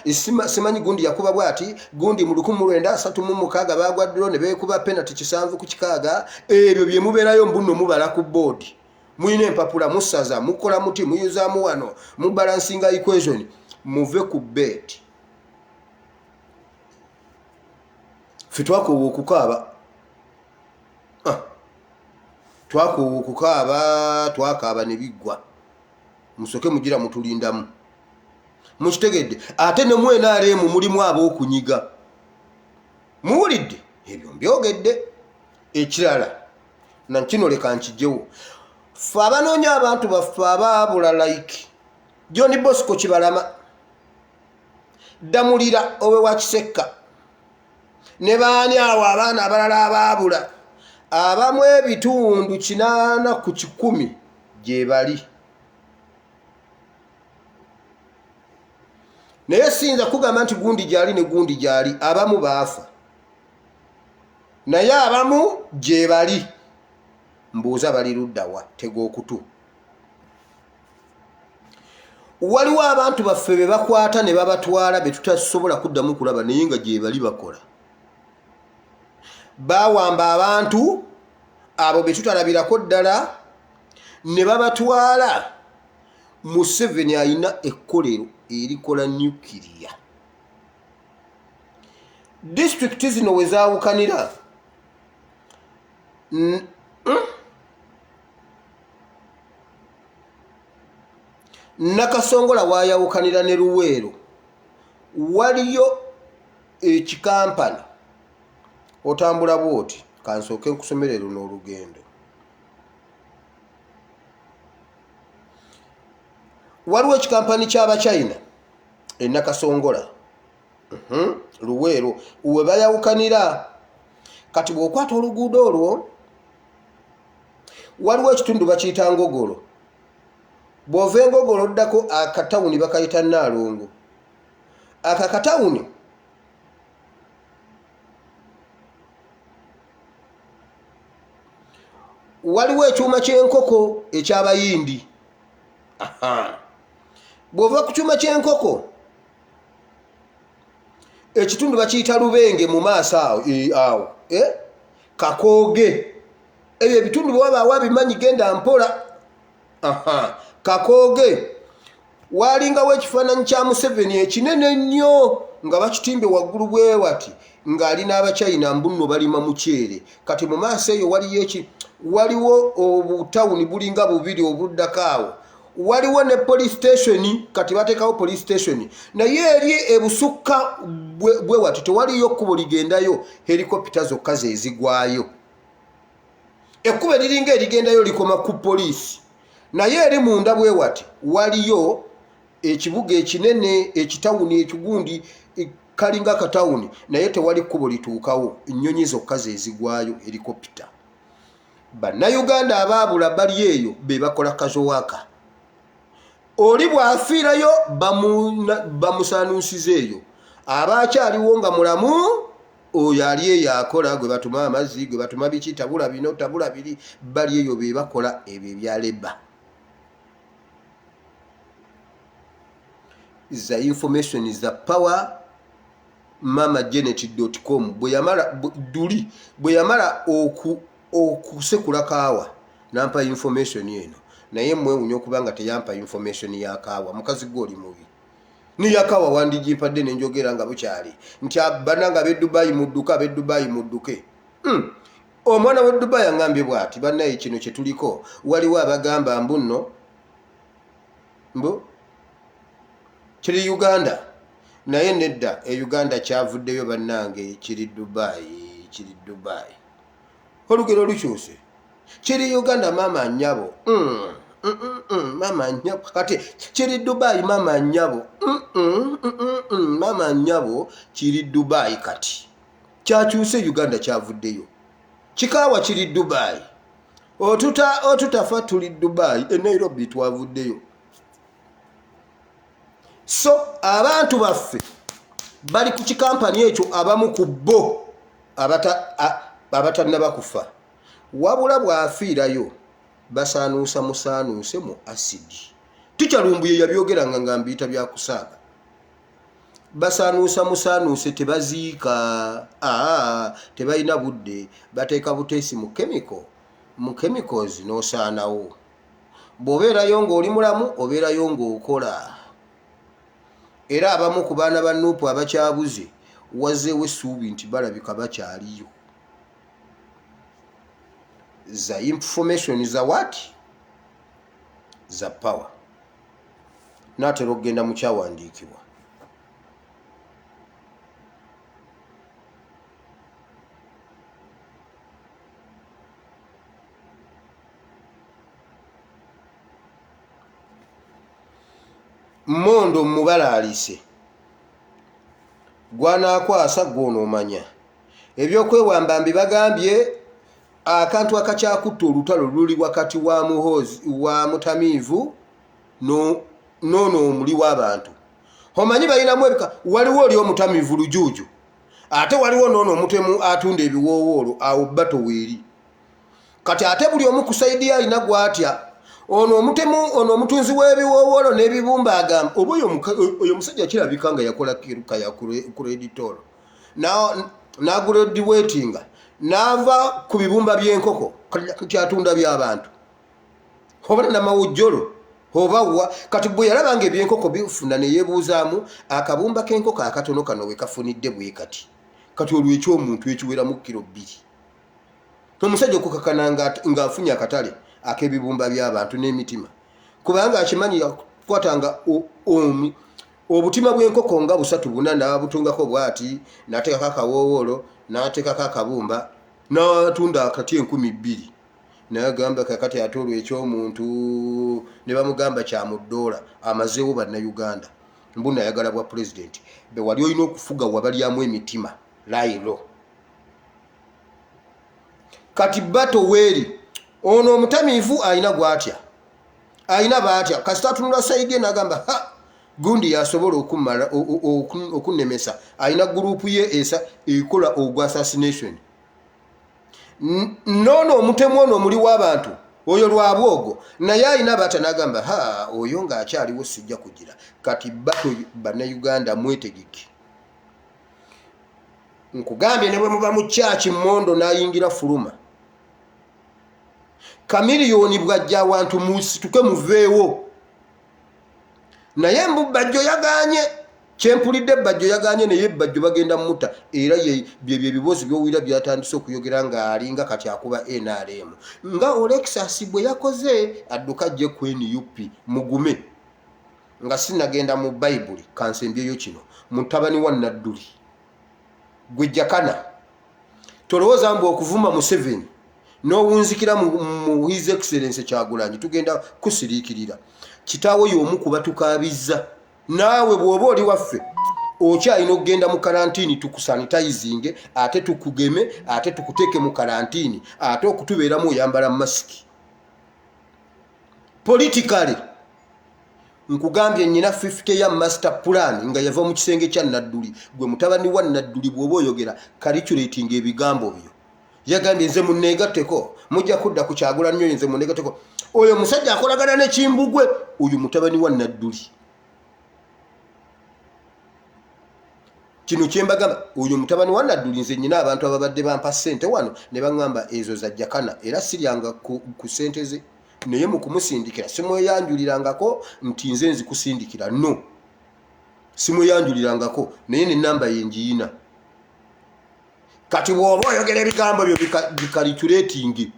Simanyi gundi yakuba bwati gundi mu 1936 bagwa draw ne beekuba penalty 7-6. Ebyo byemubeerayo mbuno mubala ku board, mulina empapula, musaza, mukola muti, muyuzaamu wano, mubalansinga equation. Muve ku bet. Ffe twakoowa okukaaba. Ah, twakoowa okukaaba, twakaaba ne biggwa. Musoke mugira mutulindamu. Mukitegedde? Ate ne mu NRM mulimu ab'okunyiga. Muwulidde ebyo mbyogedde. Ekirala nankino leka nkijjewo. Ffe abanoonya abantu baffe abaabula, like John Bosco Kibalama, Ddamulira owe wa Kisekka, ne baani awo abaana abalala abaabula, abamu ebitundu 80% gye bali. Naye siyinza kugamba nti gundi gyali ne gundi gyali. Abamu baafa, naye abamu gye bali. Mbuuza, bali luddawa? Tega okutu. Waliwo abantu baffe be bakwata ne babatwala be tutasobola kuddamu kulaba, naye nga gye bali bakola. Bawamba abantu abo be tutalabirako ddala ne babatwala. Museveni alina ekkolero erikola nuclear. Disitulikiti zino we zaawukanira, Nakasongola wayawukanira ne Luweero, waliyo ekikampani. Otambula bwoti, kansooke nkusomere luno olugendo. Waliwo ekikampani ky'Abachina e Nakasongola, Luweero we bayawukanira. Kati bw'okwata oluguudo olwo, waliwo ekitundu bakiyita Ngogolo. Bw'ova Engogolo oddako akatawuni bakayita Naalongo. Aka katawuni waliwo ekyuma ky'enkoko eky'Abayindi. Bw'ova ku kyuma ky'enkoko, ekitundu bakiyita Lubenge mu maaso awo, awo eh? Kakooge. Ebyo ebitundu bwewabaawo abimanyi, genda mpola. Kakooge walingawo ekifaananyi kya Museveni ekinene ennyo nga bakitimbye waggulu bwe wati, ng'ali n'Abachina, mbunno balima muceere. Kati mu maaso eyo waliyo eki, waliwo obutawuni bulinga bubiri obuddako awo. Waliwo ne police station. Kati bateekawo police station, naye eri ebusukka bwe wati tewaliyo kkubo ligendayo, helikopita zokka zezigwayo. Ekkubo eriringa erigendayo likoma ku poliisi, naye eri munda bwe wati waliyo ekibuga ekinene, ekitawuni ekigundi, kalinga katawuni, naye tewali kkubo lituukawo, nnyonyi zokka zezigwayo, helikopita. Bannayuganda abaabula bali eyo be bakola kazowaka. Oli bw'afiirayo bamusaanuusiza eyo. Aba akyaliwo nga mulamu, oyo ali eyo akola, gwe batuma amazzi, gwe batuma biki, tabula bino, tabula biri. Bali eyo be bakola ebyo ebya labour. The information is the power. Mama Janet.com bwe yamala duli, bwe yamala okusekula kaawa, nampa information eno. Naye mwewunya okuba nga teyampa information ya kaawa. Mukazi gwe oli mubi. Niyakawa wandigimpadde nenjogera nga bukyali nti banange ab'e Dubai mudduke, ab'e Dubai mudduke. Omwana w'e Dubai aŋambye bw'ati, bannaye kino kye tuliko, waliwo abagamba mbu nno mbu kiri Uganda, naye nedda, e Uganda kyavuddeyo bannange, kiri Dubai, kiri Dubai. Olugero lukyuse, kiri Uganda maama nnyabo, mama nnyabo, kati kiri Dubai maama nnyabo, mama nnyabo, kiri Dubai. Kati kyakyuse, Uganda kyavuddeyo, kikaawa kiri Dubai, otuta otutafa tuli Dubai, e Nairobi twavuddeyo. So abantu baffe bali ku kikampani ekyo, abamu ku bo abatannaba kufa, wabula bw'afiirayo basaanuusa musaanuuse mu asidi. Tikyalumbuye yabyogeranga nga mbiyita byakusaaga. Basaanuusa musaanuuse, tebaziika, aa tebalina budde, bateeka buteesi mu chemical, mu chemicals n'osaanawo. Bw'obeerayo ng'oli mulamu, obeerayo ng'okola. Era abamu ku baana ba NUP abakyabuze, wazeewo essuubi nti balabika bakyaliyo. Za information za what, za power. Naatera okugenda mu kyawandiikibwa. Mondo mubalaalise gwanaakwasa gw'onoomanya ebyokwewamba mbibagambye. Akantu akakyakutta olutalo luli wakati wa Muhoozi wa mutamiivu noono omuli w'abantu. Omanyi balinamu ebika, waliwo oli omutamiivu lujuuju, ate waliwo noono omutemu atunda ebiwoowoolo. Awo bato weeri kati, ate buli omu ku side alina gwatya. Ono omutemu, ono omutunzi w'ebiwoowoolo n'ebibumba agamba oba oyo omusajja kirabika nga yakola kiruka ya creditol n'agraduatinga n'ava ku bibumba by'enkoko, kati atunda by'abantu oba namawujjolo oba wa. Kati bwe yalaba nga ebyenkoko bifuna, ne yeebuuzaamu akabumba k'enkoko akatono kano we kafunidde bwe kati. Kati olwo ekyomuntu ekiweramu kiro 2, omusajja okukakana ng'afunye akatale ak'ebibumba by'abantu n'emitima, kubanga akimanyi yakwatanga obutima bw'enkoko nga busatu buna, n'abutungako bwati, n'ateekako akawoowoolo, n'ateekako akabumba, n'atunda akati 2000. Nagamba kakati ate olwo ekyomuntu ne bamugamba kyamuddoola. Amazeewo Bannayuganda mbu nayagala bwa pulezidenti. Be wali olina okufuga wabalyamu emitima layiro. Kati bato weeri, ono omutamiivu alina gwatya, alina baatya. Kasita atunula side ye nagamba, ha, gundi yasobola okumala okunemesa. Alina group ye esa ekola ogwa assassination. Noono omutemu ono omuli w'abantu oyo lwabwogo naye alina baata, nagamba, ha, oyo ng'akyaliwo sijja kugira. Kati bato Bannayuganda mwetegeke, nkugambye, ne bwe muba mu kyaki mondo n'ayingira fuluma Kamiliyoni bw'ajja awantu musituke muveewo. Naye mbu Bajjo yaganye, kyempulidde Bajjo yaganye, naye Bajjo bagenda mutta. Era byebyo ebibuuzi byowulira byatandise okuyogera ng'alinga kati akuba NRM nga Olexas bwe yakoze adduka ajje ku NUP. Mugume. Nga sinagenda mu Bayibuli, kansembyeyo kino. Mutabani wa Nadduli gwe Jakana, tolowooza mbu okuvuma Museveni n'owunzikira mu His Excellence Kyagulanyi tugenda kusiriikirira. Kitaawo y'omu ku batukaabiza. Naawe bw'oba oli waffe okyalina okugenda mu karantiini, tukusanitizinge, ate tukugeme, ate tukuteeke mu karantiini, ate okutubeeramu oyambala masiki. Politically nkugambye, nyina 50 ya master plan nga yava mu kisenge kya Nadduli. Gwe mutabani wa Nadduli, bw'oba oyogera calculating ebigambo byo. Yagambye nze muneegatteko, mujja kudda ku Kyagula nnyo, nze muneegatteko. Oyo omusajja akolagana ne Kimbugwe, oyo mutabani wa Nadduli. Kino kyembagamba, oyo mutabani wa Nadduli. Nze nyina abantu ababadde bampa ssente wano ne baŋŋamba ezo za Jakana, era siryanga ku ssente ze, naye mu kumusindikira simweyanjulirangako nti nze nzikusindikira. No. Simweyanjulirangako naye nenamba yenjiyina. Kati bw'oba oyogera ebigambo byo bikaliculating,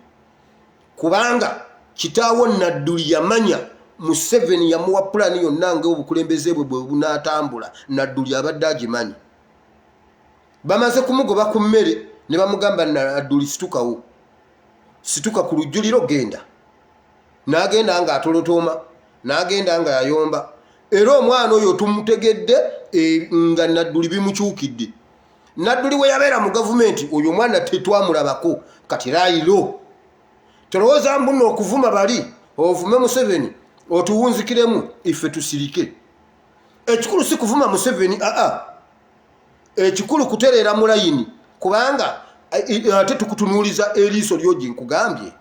kubanga kitaawo Nadduli yamanya Museveni yamuwa pulani yonna nga obukulembeze bwe bwe bunaatambula. Nadduli abadde agimanyi. Bamaze kumugoba ku mmere ne bamugamba, Nadduli situkawo, situka ku lujjuliro, genda. N'agenda ng'atolotooma, n'agenda nga yayomba. Era omwana oyo tumutegedde nga Nadduli bimukyukidde. Nadduli we yabeera mu gavumenti, oyo omwana tetwamulabako. Kati layiro tolowooza mbuno okuvuma bali, ovume Museveni otuwunzikiremu ife tusirike. Ekikulu si kuvuma Museveni, aa, ekikulu kutereera mu layini, kubanga ate tukutunuuliza eriiso lyogi. Nkugambye,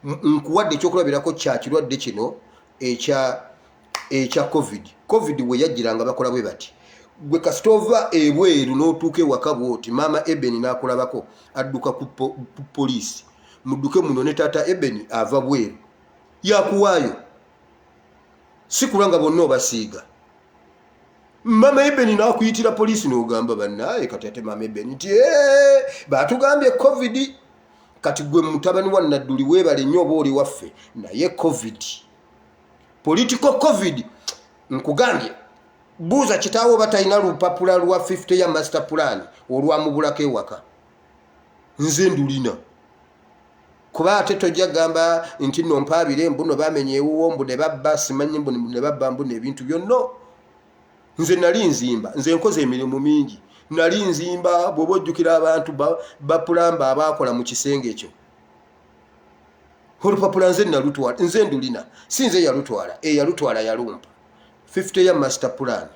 nkuwadde ekyokulabirako kya kirwadde kino ekya COVID. COVID we yajjiranga bakola bwe bati: gwe kasita ova ebweru n'otuuka ewaka bwoti, maama Ebeni n'akulabako, adduka ku poliisi, mudduke muno ne taata Ebeni ava bweru, yakuwaayo. Si kulwa nga bonna obasiiga. Mama Ebeni n'akuyitira poliisi, n'ogamba bannaaye. Kati ate maama Ebeni nti batugambye COVID. Kati gwe mutabani wa Nadduli, weebale nnyo oba oli waffe, naye COVID, political COVID, nkugambye, buuza kitaawo oba talina lupapula lwa 50 ya master plan olwamubulako ewaka. Nze ndulina, kuba ate tojja gamba nti nno mpaabire mbuno bamenya ewuwo, mbu ne babba, simanyi mbu ne babba, mbu ebintu byonna. Nze nali nzimba, nze nkoze emirimu mingi, nali nzimba. Bw'oba ojjukira abantu bapulamba abaakola mu kisenge ekyo, olupapula nze nalutwala, nze ndulina. Si nze yalutwala, eyalutwala yalumpa 50 ya master plan.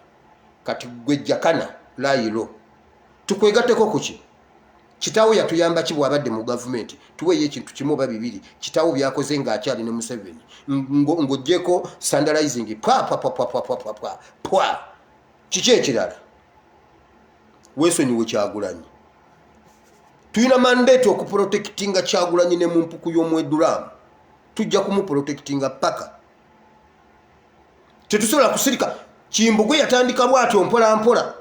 Kati gwe jakana layiro tukwegatteko kuki? Kitaawo yatuyamba ki bw'abadde mu gavumenti? Tuweeyo ekintu kimu oba bibiri kitaawo byakoze ng'akyali ne Museveni, ng'oggyeko sandalizing pwa pwa pwa pwa pwa pwa pwa pwa pwa. Kiki ekirala? Weesonyiwe Kyagulanyi. Tulina mandate okuprotectinga Kyagulanyi ne mu mpuku y'omwedulaamu tujja kumuprotectinga paka. Tetusobola kusirika. Kimbugwe yatandika bwatyo mpola mpola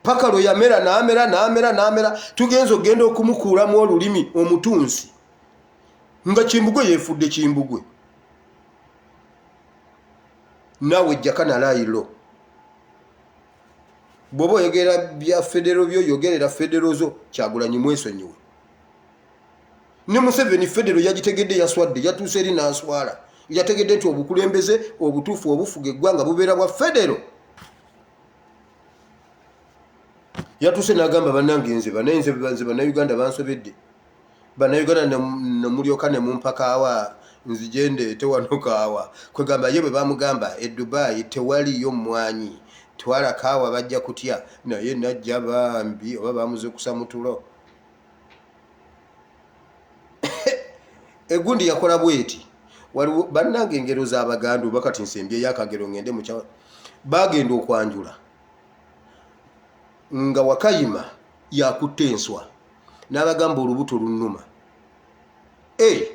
paka lwe yamera, n'amera, n'amera, n'amera. Tugenza okugenda okumukuulamu olulimi omutunsi nga Kimbugwe yeefudde Kimbugwe. Naawe jakana layiro, bw'oba oyogera bya federo byo, yogerera federo zo. Kyagulanyi mwesonyiwe ne Museveni. Federo yagitegedde, yaswadde, yatuuse eri n'aswala. Yategedde nti obukulembeze obutuufu obufuga eggwanga bubeera bwa federo. Yatuuse n'agamba, bannange, nze banaye, nze Bannayuganda bansobedde, Bannayuganda nemulyoka nemumpa kaawa, nzije ndeete wano kaawa. Kwegamba ye bwe bamugamba e Dubai tewaliyo mmwanyi, twala kaawa, bajja kutya. Naye najja bambi oba bamuzukusa mu tulo. Egundi yakola bweti. Waliwo bannange engero z'Abaganda, oba kati nsembyeyo akagero ngende mukya. Bagenda okwanjula nga Wakayima yakutta enswa, n'abagamba olubuto lunnuma e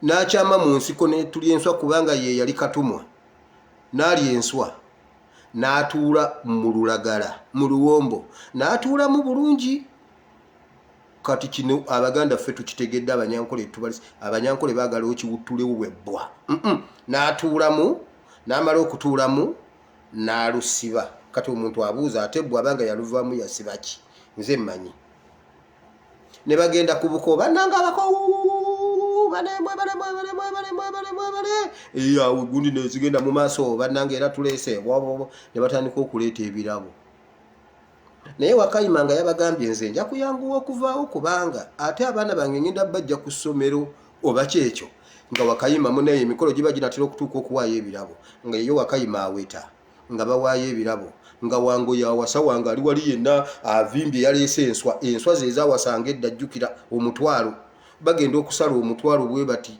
n'akyama mu nsiko netulya enswa, kubanga ye yali katumwa. N'alya enswa, n'atuula mu lulagala mu luwombo, n'atuulamu bulungi. Kati kino Abaganda ffe tukitegedde, Abanyankole tubalisi. Abanyankole baagala okiwuttulewo bwebbwa. N'atuulamu, n'amala okutuulamu n'alusiba. Kati omuntu abuuza, ate bwe abanga yaluvaamu yasiba ki? Nze mmanyi ne bagenda ku buko, bannanga abako balemwe, awo gundi nezigenda mu maaso, bannanga era tuleese, ne batandika okuleeta ebirabo. Naye Wakayima nga yabagambye, nze nja kuyanguwa okuvaawo, kubanga ate abaana bange ngenda bajja ku ssomero oba kyekyo. Nga Wakayima munaye emikolo giba ginatera okutuuka okuwaayo ebirabo, nga yeyo Wakayima aweta nga bawaayo ebirabo, nga Wango yawasa. Wange ali wali yenna avimbye, yaleese enswa, enswa ze ezawasanga edda. Jjukira omutwalo, bagenda okusala omutwalo bwe bati,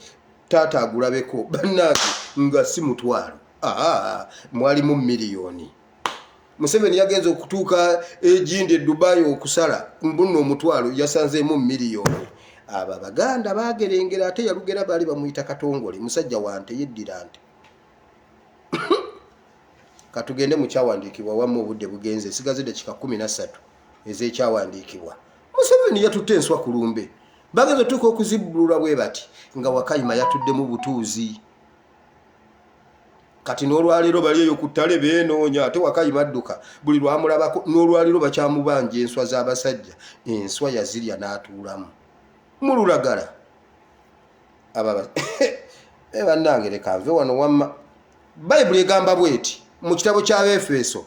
taata agulabeko, bannange, nga si mutwalo, aa, mwalimu miliyoni. Museveni yagenza okutuuka egindi e Dubai okusala mbuno omutwalo, yasanzeemu miliyoni. Abo Abaganda bagerengera, ate yalugera baali bamuyita Katongole, musajja wante, yeddira nte. Katugende mu kyawandiikibwa wamma obudde bugenze, nsigaza eddakiika 13 ez'ekyawandiikibwa. Museveni yatutte enswa ku lumbe. Bagenze otuuka okuzibbulula bwe bati nga Wakayima yatuddemu butuuzi. Kati n'olwaleero bali eyo ku ttale beenoonya ate Wakayima adduka buli lwamulabako n'olwaleero bakyamubanja enswa z'abasajja. Enswa yazirya n'atuulamu mu lulagala. Aba eh, bannange leka nve wano wamma. Bayibuli egamba bweti mu kitabo ky'Abeefeso,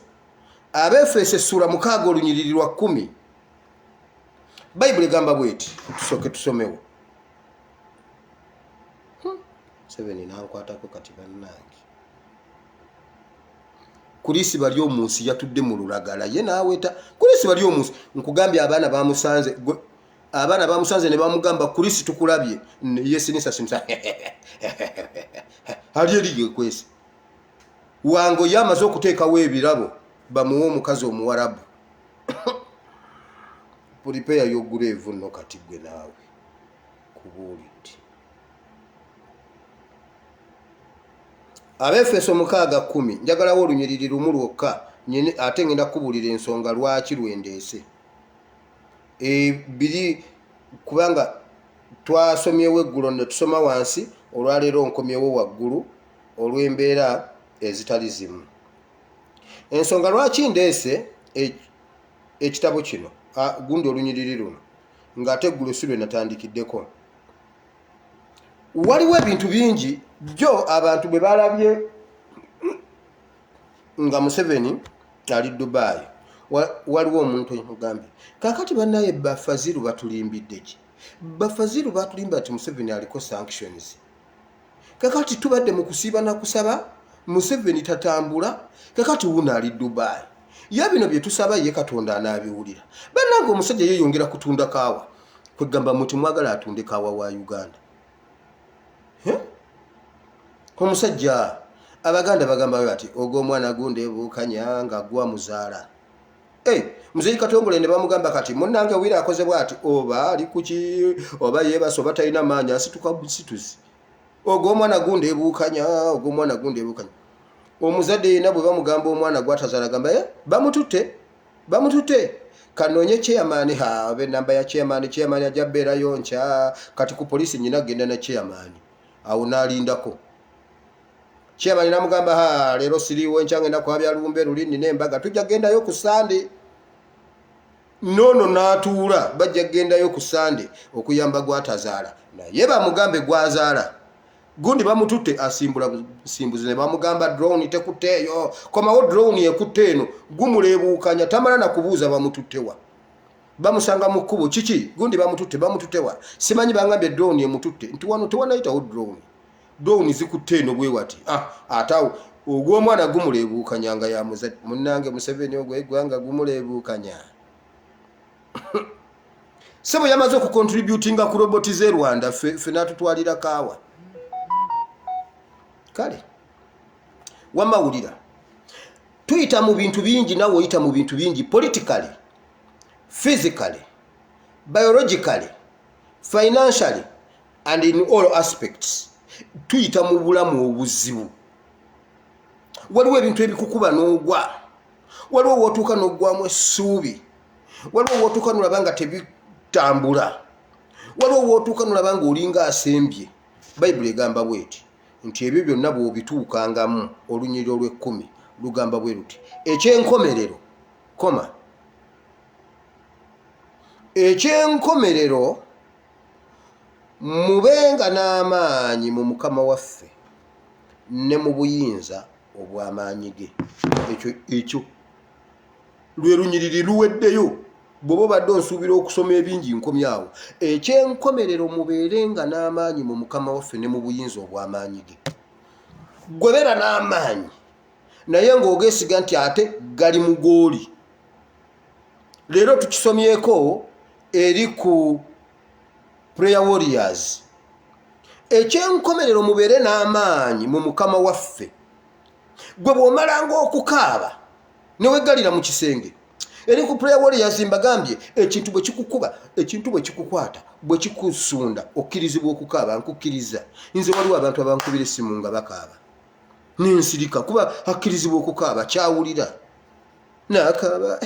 Abeefeso essuula 6 olunyiriri lwa 10. Bayibuli egamba bweti, tusooke tusomewo. Museveni nankwatako kati bannange. Kulisi bali omunsi yatudde mu lulagala ye n'aweta. Kulisi bali omunsi nkugambye abaana bamusanze abaana bamusanze ne bamugamba Kulisi tukulabye yesinisa sinisa ali eri yekwese. Wango ye amaze okuteekawo ebirabo bamuwe omukazi omuwarabu. Prepare your grave nno kati gwe naawe kubuulidde. Abeefeso 6:10 njagalawo olunyiriri lumu lwokka ate ngenda kukubuulira ensonga lwaki lwendeese. E, biri kubanga twasomyewo eggulo ne tusoma wansi, olwaleero nkomyewo waggulu olw'embeera ezitali zimu. Ensonga lwaki ndeese ekitabo kino, gundi olunyiriri luno, ng'ate eggulo si lwe natandikiddeko. Waliwo ebintu bingi jjo abantu bwe balabye nga Museveni ali Dubai. Waliwo omuntu omugambye kakati bannaye bafaziru batulimbidde ki? Bafaziru batulimba nti Museveni aliko sanctions. Kakati tubadde mu kusiiba na kusaba, Museveni tatambula, kakati wuno ali Dubai. Ye bino bye tusaba ye Katonda anaabiwulira. Bannange omusajja yeeyongera kutunda kaawa. Kwegamba muti mwagala atunde kaawa wa Uganda. Omusajja Abaganda bagamba bati ogw'omwana gundi ebuukanya nga gwa muzaala. Hey, Muzeeyi Katongole ne bamugamba kati munnange wira akoze bw'ati oba ali kuki oba yeebase oba talina maanyi asituka busituzi. Ogw'omwana gundi ebuukanya, ogw'omwana gundi ebuukanya. Omuzadde yenna bwe bamugamba omwana gw'atazaala agamba eh, bamututte bamututte kanoonye chairman, ha oba ennamba ya chairman, chairman ajja beerayo nkya kati ku poliisi nyina genda na chairman awo n'alindako. Chairman namugamba ha leero siriiwo enkya ngenda kwabya lumbe luli nina embaga tujja kugendayo ku Sande. Noono n'atuula bajja kugendayo ku Sande okuyamba gw'atazaala naye bamugambe gw'azaala gundi bamututte asimbula busimbuzi ne bamugamba drone tekutte eyo komawo drone ekutte eno gumuleebuukanya tamala na kubuuza bamututtewa bamusanga mu kkubo kiki gundi bamututte bamututtewa simanyi bangambye drone emututte nti wano tewanayitawo drone drone zikutte eno bwewati ah, ate awo ogw'omwana gumuleebuukanya nga ya muzadde munnange Museveni ogw'eggwanga gumuleebuukanya sebo yamaze okucontributinga ku roboti z'e Rwanda ffe n'atutwalira kaawa kale wamma wulira tuyita mu bintu bingi nawe oyita mu bintu bingi politically physically biologically financially and in all aspects tuyita mu bulamu obuzibu waliwo ebintu ebikukuba n'ogwa waliwo wootuuka n'oggwamu essuubi waliwo wootuuka nolaba nga tebitambula waliwo wootuuka nolaba nga olinga asembye bayibuli egamba bweti nti ebyo byonna bw'obituukangamu olunyiriri olw'ekkumi lugamba bwe luti ekyenkomerero koma ekyenkomerero mubenga n'amaanyi mu mukama waffe ne mu buyinza obw'amaanyi ge ekyo ekyo lwe lunyiriri luweddeyo bw'oba obadde onsuubira okusoma ebingi nkomyawo ekyenkomerero mubeere nga n'amaanyi mu mukama waffe ne mu buyinza obw'amaanyi ge gwe beera n'amaanyi naye ng'ogeesiga nti ate gali mu gooli leero tukisomyeko eri ku prayer warriors ekyenkomerero mubeere n'amaanyi mu mukama waffe gwe bw'omalanga okukaaba neweggalira mu kisenge eri ku prayer warriors mbagambye ekintu bwe kikukuba ekintu bwe kikukwata bwe kikusunda okkirizibwa okukaaba nkukkiriza nze waliwo abantu abankubira essimu nga bakaaba. Nensirika kuba akkirizibwa okukaaba kyawulira nakaaba.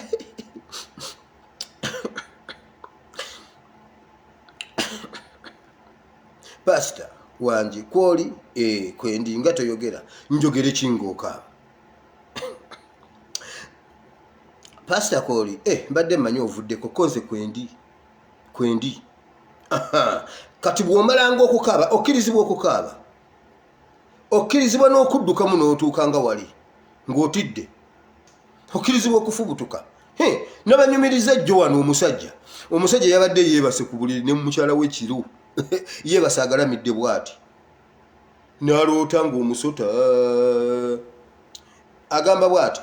Pasita wangi kwoli eh, kwendi nga toyogera njogere kinga okaaba. Pasita kwoli eh, mbadde mmanyi ovuddeko konze kwendi kwendi. Kati bw'omalanga okukaaba okkirizibwa okukaaba, okkirizibwa n'okuddukamu n'otuuka nga wali ng'otidde, okkirizibwa okufubutuka. Nabanyumiriza jjo wano omusajja, omusajja yabadde yeebase ku buliri ne mukyala we kiro yeebase agalamidde bw'ati, n'aloota ng'omusota agamba bw'ati,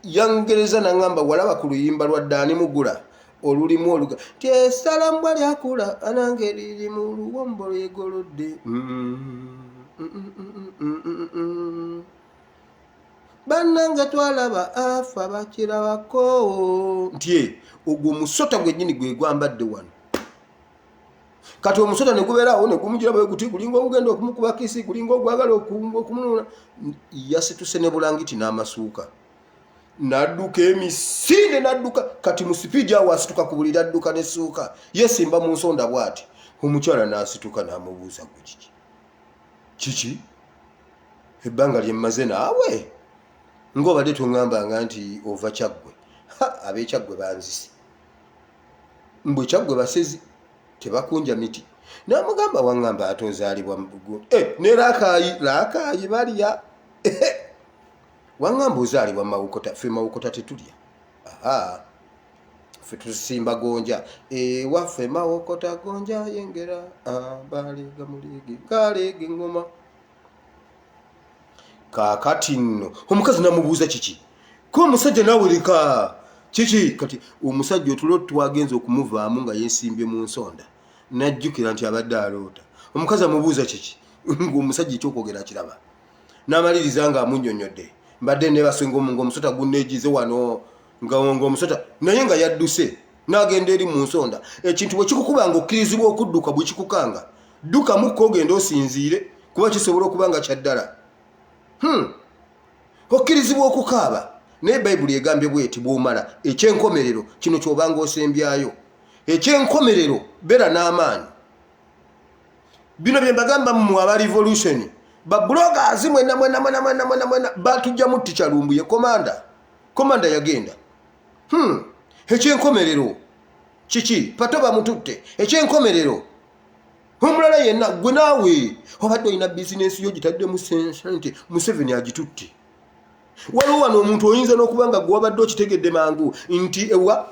yangereza nangamba walaba ku luyimba lwa Ddaani Mugula olulimu oluga nti esalambwa lyakula anange liri mu luwombo lwegolodde, bannange twalaba afa bakirabako nti ogwo omusota gwennyini gwe gwambadde wano. Kati omusota ne gubeerawo ne gumugira bwe guti, gulinga ogugenda okumukuba kisi, gulinga ogwagala okumununa. Yasituse ne bulangiti n'amasuuka n'adduka emisinde n'adduka. Kati mu sipiidi awo asituka ku buliri adduka n'essuuka yesimba mu nsonda bw'ati. Omukyala n'asituka n'amubuuza, gwe kiki kiki ebbanga lye mmaze naawe ng'obadde toŋŋambanga nti ova Kyaggwe? Ab'ekyaggwe banzise, mbwe Kyaggwe basezi tebakunja miti. N'amugamba waŋŋamba ate ozaalibwa eh, ne Lakaayi, Lakaayi balya. Waŋŋamba ozaalibwa Mawokota, ffe Mawokota tetulya, aha, ffe tusimba gonja ewaffe Mawokota, gonja yengera baleega muleege galeega eŋŋoma. Kaakati nno omukazi namubuuza kiki ko omusajja naawe leka kiki. Kati omusajja otulo twagenza okumuvaamu nga yesimbye mu nsonda, najjukira nti abadde aloota. Omukazi amubuuza kiki, ng'omusajja ekyokwogera kiraba, n'amaliriza nga amunnyonnyodde, mbadde nebase ng'omusota gunneegize wano, ng'omusota naye nga yadduse n'agenda eri mu nsonda. Ekintu bwe kikukuba nga okkirizibwa okudduka, bwe kikukanga ddukamukko ogenda osinziire kuba kisobola okuba nga kyaddala. Okkirizibwa okukaaba, naye Bayibuli egambye bweti, bw'omala ekyenkomerero kino ky'obanga osembyayo ekyenkomerero, beera n'amaanyi. Bino bye mbagamba mmwe aba revolution ba bloggers mwena mwena mwena mwena mwena mwena, batujjamu tica Lumbuye, komanda komanda yagenda. Ekyenkomerero kiki? Pato bamututte. Ekyenkomerero omulala yenna gwe naawe obadde olina bizinensi yo gitaddemu sente, Museveni agitutte. Waliwo wano omuntu oyinza n'okuba nga gwe wabadde okitegedde mangu nti ewa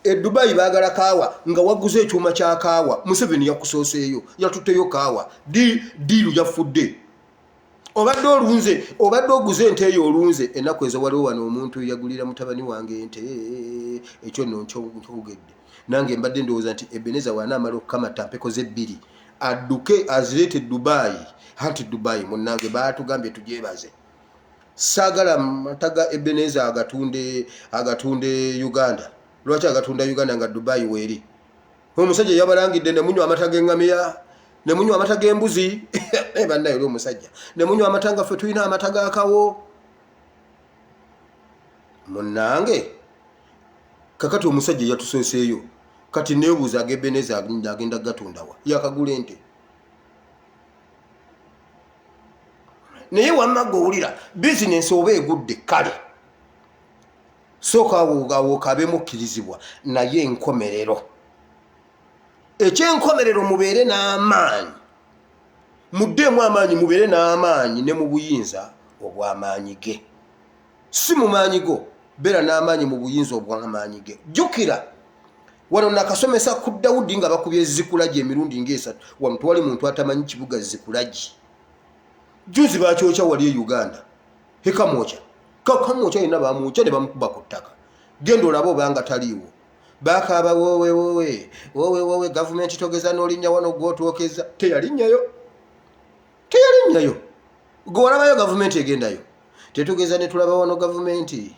e Dubai baagala kaawa, nga waguze ekyuma kya kaawa, Museveni yakusooseeyo yatutteyo kaawa, diiru yafudde. Obadde olunze, obadde oguze ente eyo olunze ennaku ezo. Waliwo wano omuntu yagulira mutabani wange ente, ekyo nno nkyogedde nange mbadde ndowooza nti Ebeneza wanaamala okukamata mpeko ze bbiri adduke azireete Dubai. Anti Dubai munnange baatugambye tugyebaze. Saagala mata ga Ebeneza agatunde agatunde Uganda. Lwaki agatunda Uganda nga Dubai weeri? Omusajja yabalangidde ne munywa amata g'eŋŋamiya, ne munywa amata g'embuzi, naye bannaye oli omusajja, ne munywa amata nga ffe tulina amata g'akawo munnange. Kakati omusajja yatusooseeyo, kati neebuuza ag'Ebeneza agenda gatundawa yakagula ente? Naye wamma gwe owulira bizinensi oba egudde, kale sooka awo okabeemu okkirizibwa, naye enkomerero, ekyenkomerero, mubeere n'amaanyi, muddeemu amaanyi, mubeere n'amaanyi ne mu buyinza obw'amaanyi ge, si mu maanyi go. Beera n'amaanyi mu buyinza obw'amaanyi ge. Jjukira wano nakasomesa ku Dawudi nga bakubye Zikulagi emirundi ng'esatu. Wano tewali muntu atamanyi kibuga Zikulagi. Juzi bakyokya wali e Uganda, ekamwokya kakamwokya yenna bamwokya ne bamukuba ku ttaka. Genda olabe obanga taliiwo. Bakaaba wowe wowe wowe wowe, gavumenti togeza n'olinnya wano gwotwokeza. Teyalinnyayo, teyalinnyayo. Gwe walabayo gavumenti egendayo? Tetugeza ne tulaba wano gavumenti,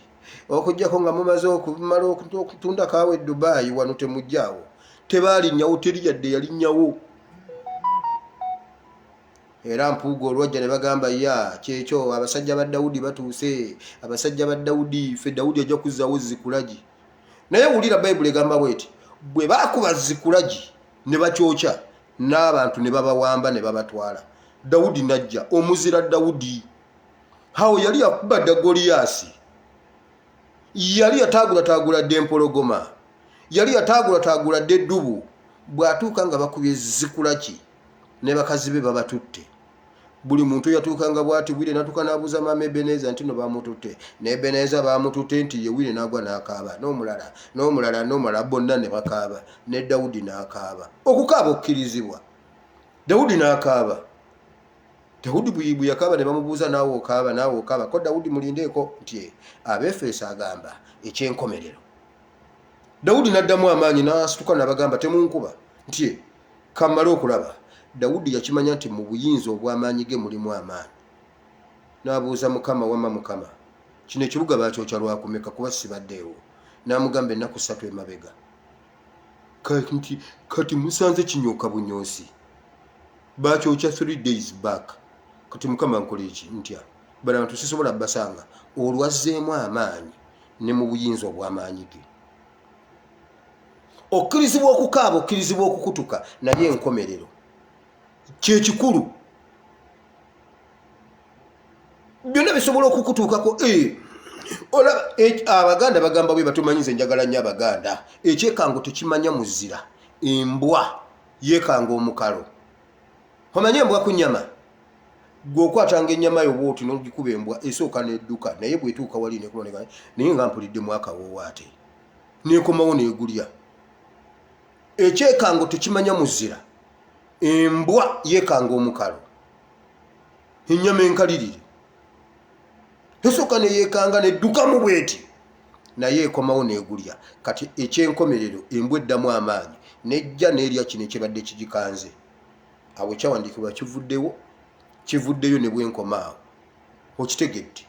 okuggyako nga mumaze okumala okutunda kaawa e Dubai. Wano temujjaawo, tebalinnyawo, teri yadde yalinnyawo. Era Mpuuga olwajja ne bagamba, ya kyekyo, abasajja ba Dawudi batuuse, abasajja ba Dawudi, ffe Dawudi ajja kuzzaawo Zikulagi. Naye wulira, Bayibuli egamba bweti, bwe baakuba Zikulagi ne bakyokya n'abantu ne babawamba ne babatwala, Dawudi najja, omuzira Dawudi awo yali yakuba dda Goliyaasi, yali yataagulatagula dda empologoma, yali yataagulatagula dda eddubu. Bw'atuuka nga bakubye Zikulaki ne bakazi be babatutte, buli muntu yatuukanga bwati wire natuuka n'abuuza maama Ebeneza nti no bamututte, ne Ebeneza bamututte nti ye, wire n'agwa n'akaaba, n'omulala n'omulala n'omulala, bonna ne bakaaba, ne Dawudi n'akaaba. Okukaaba okkirizibwa. Dawudi n'akaaba. Dawudi bwe yakaaba ne bamubuuza, naawe okaaba, naawe okaaba ko? Dawudi mulindeeko nti Abeefeso agamba ekyenkomerero. Dawudi n'addamu amaanyi n'asituka n'abagamba, temunkuba, nti kammale okulaba. Dawudi yakimanya nti mu buyinza obw'amaanyi ge mulimu amaanyi. N'abuuza Mukama, wamma Mukama, kino ekibuga bakyokya lwakumeka? Kuba sibaddeewo. N'amugamba, ennaku 3 emabega. Nti kati musanze kinyooka bunyoosi, bakyokya 3 days back. Kati Mukama nkola eki ntya? Bano abantu sisobola basanga. Olwazzeemu amaanyi ne mu buyinza obw'amaanyi ge. Okkirizibwa okukaaba, okkirizibwa okukutuka, naye enkomerero kyekikulu. Byonna bisobola okukutuukako. Eh, olaba eh, Abaganda bagamba bwe batumanyize. Njagala nnyo Abaganda. Ekyekango tekimanya muzira. Embwa yekanga omukalo. Omanye embwa ku nyama, gwe okwatanga ennyama yo bwoti nogikuba, embwa esooka nedduka, naye bwetuuka wali nekuboneka, naye nga mpuliddemu akawoowo, ate nekomawo negulya. Ekyekango tekimanya muzira. Embwa yekanga omukalo, ennyama enkalirire esooka neyekanga neddukamu bweti, naye ekomawo negulya. Kati ekyenkomerero, embwa eddamu amaanyi nejja nerya kino ekibadde kigikanze. Awo ekyawandiikibwa kivuddewo, kivuddeyo ne bwenkoma awo. Okitegedde?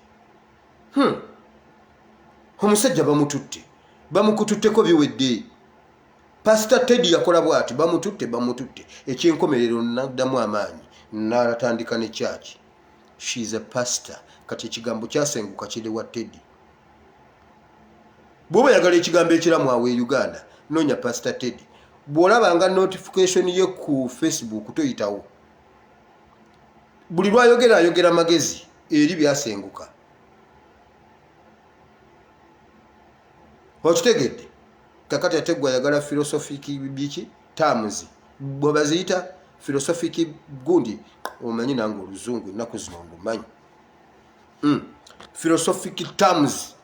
Omusajja bamututte, bamukututteko, biwedde. Pasita Teddy yakola bwati, bamututte, bamututte. Ekyenkomerero naddamu amaanyi n'atandika ne church. She's a pastor. Kati ekigambo kyasenguka kiri wa Teddy. Bw'oba oyagala ekigambo ekiramu awo e Uganda, noonya Pastor Teddy. Bw'olabanga notification ye ku Facebook toyitawo. Buli lwayogera ayogera magezi eri byasenguka. Okitegedde? Kakati ate gwe ayagala philosophic biki terms, bwe baziyita philosophic gundi, omanyi nange oluzungu ennaku zino ndumanyi. Philosophic terms.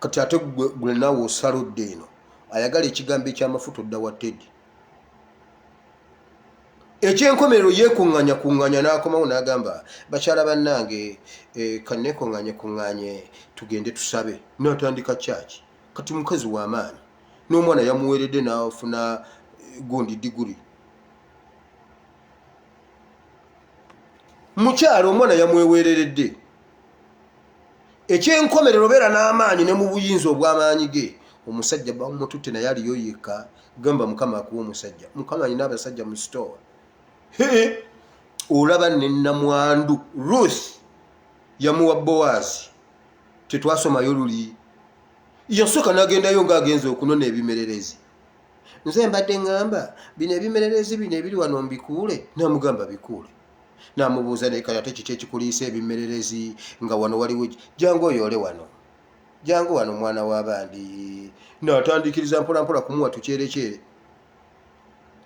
Kati ate gwe naawe osalodde eno ayagala ekigambo ekyamafuta, odda wa Teddy. Ekyenkomerero yeekuŋŋanya kuŋŋanya n'akomawo n'agamba, bakyala bannange, eh, kanneekuŋŋanye kuŋŋanye tugende tusabe. N'atandika kyaki. Kati mukazi w'amaanyi, n'omwana yamuweeredde n'afuna eh, gundi diguri. Mukyalo omwana yamweweereredde. Ekyenkomerero beera n'amaanyi ne mu buyinza obw'amaanyi ge. Omusajja bamututte, naye aliyo yekka. Gamba Mukama akuwa omusajja. Mukama alina abasajja mu sitowa. Olaba ne namwandu Ruth yamuwa Bowaazi. Tetwasomayo luli? Yasooka n'agendayo ng'agenza okunona ebimererezi. Nze mbadde ŋŋamba bino ebimererezi bino ebiri wano mbikuule. N'amugamba bikuule. N'amubuuza, naye kale ate kiki ekikuliisa ebimererezi nga wano waliwo? Jangu oyoole wano, jangu wano mwana w'abandi. N'atandikiriza mpolampola kumuwa tukyerekyere.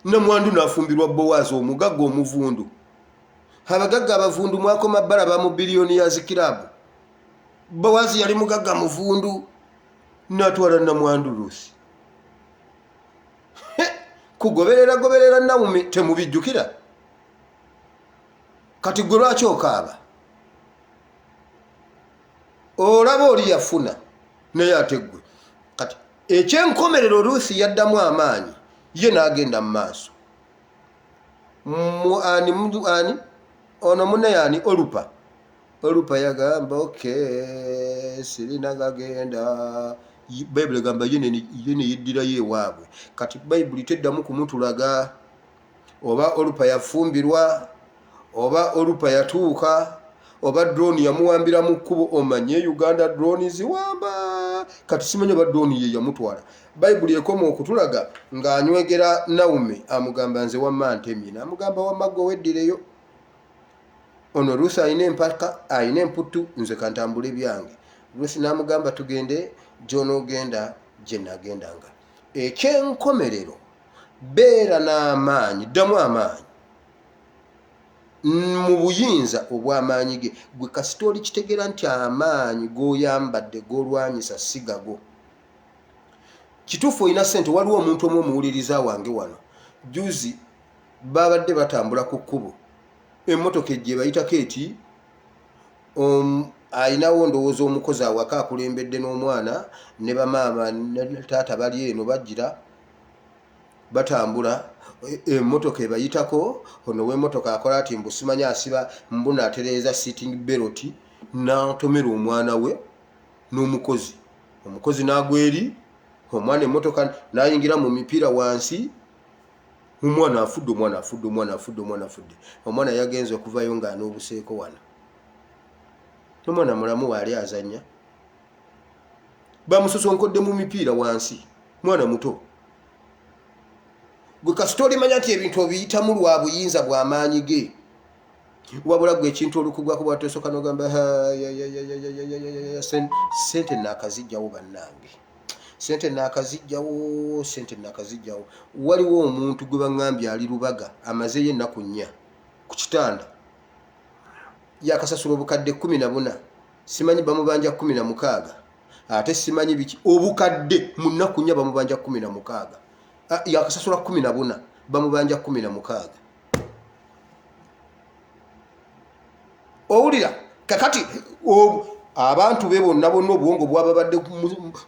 Namwandu n'afumbirwa Bowaazi, omugagga omuvundu. Abagagga abavundu mwakoma balaba mu biliyoni ya zikiraabu. Bowaazi yali mugagga muvundu, n'atwala namwandu Rusi kugoberera goberera Nawumi. Temubijjukira? Kati gwe lwaki okaaba? Olaba oli yafuna, naye ate gwe kati ekyenkomerero. Ruthi yaddamu amaanyi ye n'agenda mu maaso. Ani ani ono munne yani Olupa. Olupa yagamba, okay, sirina gagenda. Bayibuli egamba ye neyeddirayo ewaabwe. Kati Bayibuli teddamu kumutulaga oba Olupa yafumbirwa. Oba Olupa yatuuka, oba drone yamuwambira mu kkubo. Omanye Uganda drone ziwamba. Kati simanyi oba drone ye yamutwala. Bayibuli ekoma okutulaga ng'anywegera Naomi, amugamba nze wamma ntemye, n'amugamba wamma gwe weddireyo. Ono Ruth alina empaka, alina emputtu, nze kantambule byange. Ruth n'amugamba tugende gy'onoogenda gye nagendanga. Ekyenkomerero, beera n'amaanyi, ddamu amaanyi mu buyinza obw'amaanyi ge. Gwe kasita oli kitegeera nti amaanyi g'oyambadde g'olwanyisa si gago. Kituufu olina ssente. Waliwo omuntu omu omuwuliriza wange wano, juzi babadde batambula ku kkubo, emmotoka ejja ebayitako eti, alinawo ndowooza omukozi awaka akulembedde n'omwana ne bamaama ne taata bali eno bajjira batambula, emmotoka ebayitako. Ono w'emmotoka akola ati mbu simanyi asiba mbuna atereeza sitting belt, n'atomera omwana we n'omukozi. Omukozi n'agwa eri, omwana emmotoka n'ayingira mu mipiira wansi. Omwana afudde, omwana afudde, omwana afudde, omwana afudde. Omwana yagenze okuvayo ng'anoobuseeko wano, omwana mulamu waali azannya, bamusosonkodde mu mipiira wansi, mwana muto. Gwe kasita olimanya nti ebintu obiyitamu lwa buyinza bw'amaanyi ge. Wabula gwe ekintu olukugwako bwatosooka nogamba sente naakazijjawo, bannange, sente naakazijjawo, sente naakazijjawo. Waliwo omuntu gwe baŋŋambye ali Lubaga, amazeeyo ennaku 4 ku kitanda, yakasasula obukadde 14, simanyi bamubanja 16, ate simanyi biki. Obukadde mu nnaku 4 bamubanja 16, yakasasula 14, bamubanja 16. Owulira kakati abantu be bonna bonna obwongo bwababadde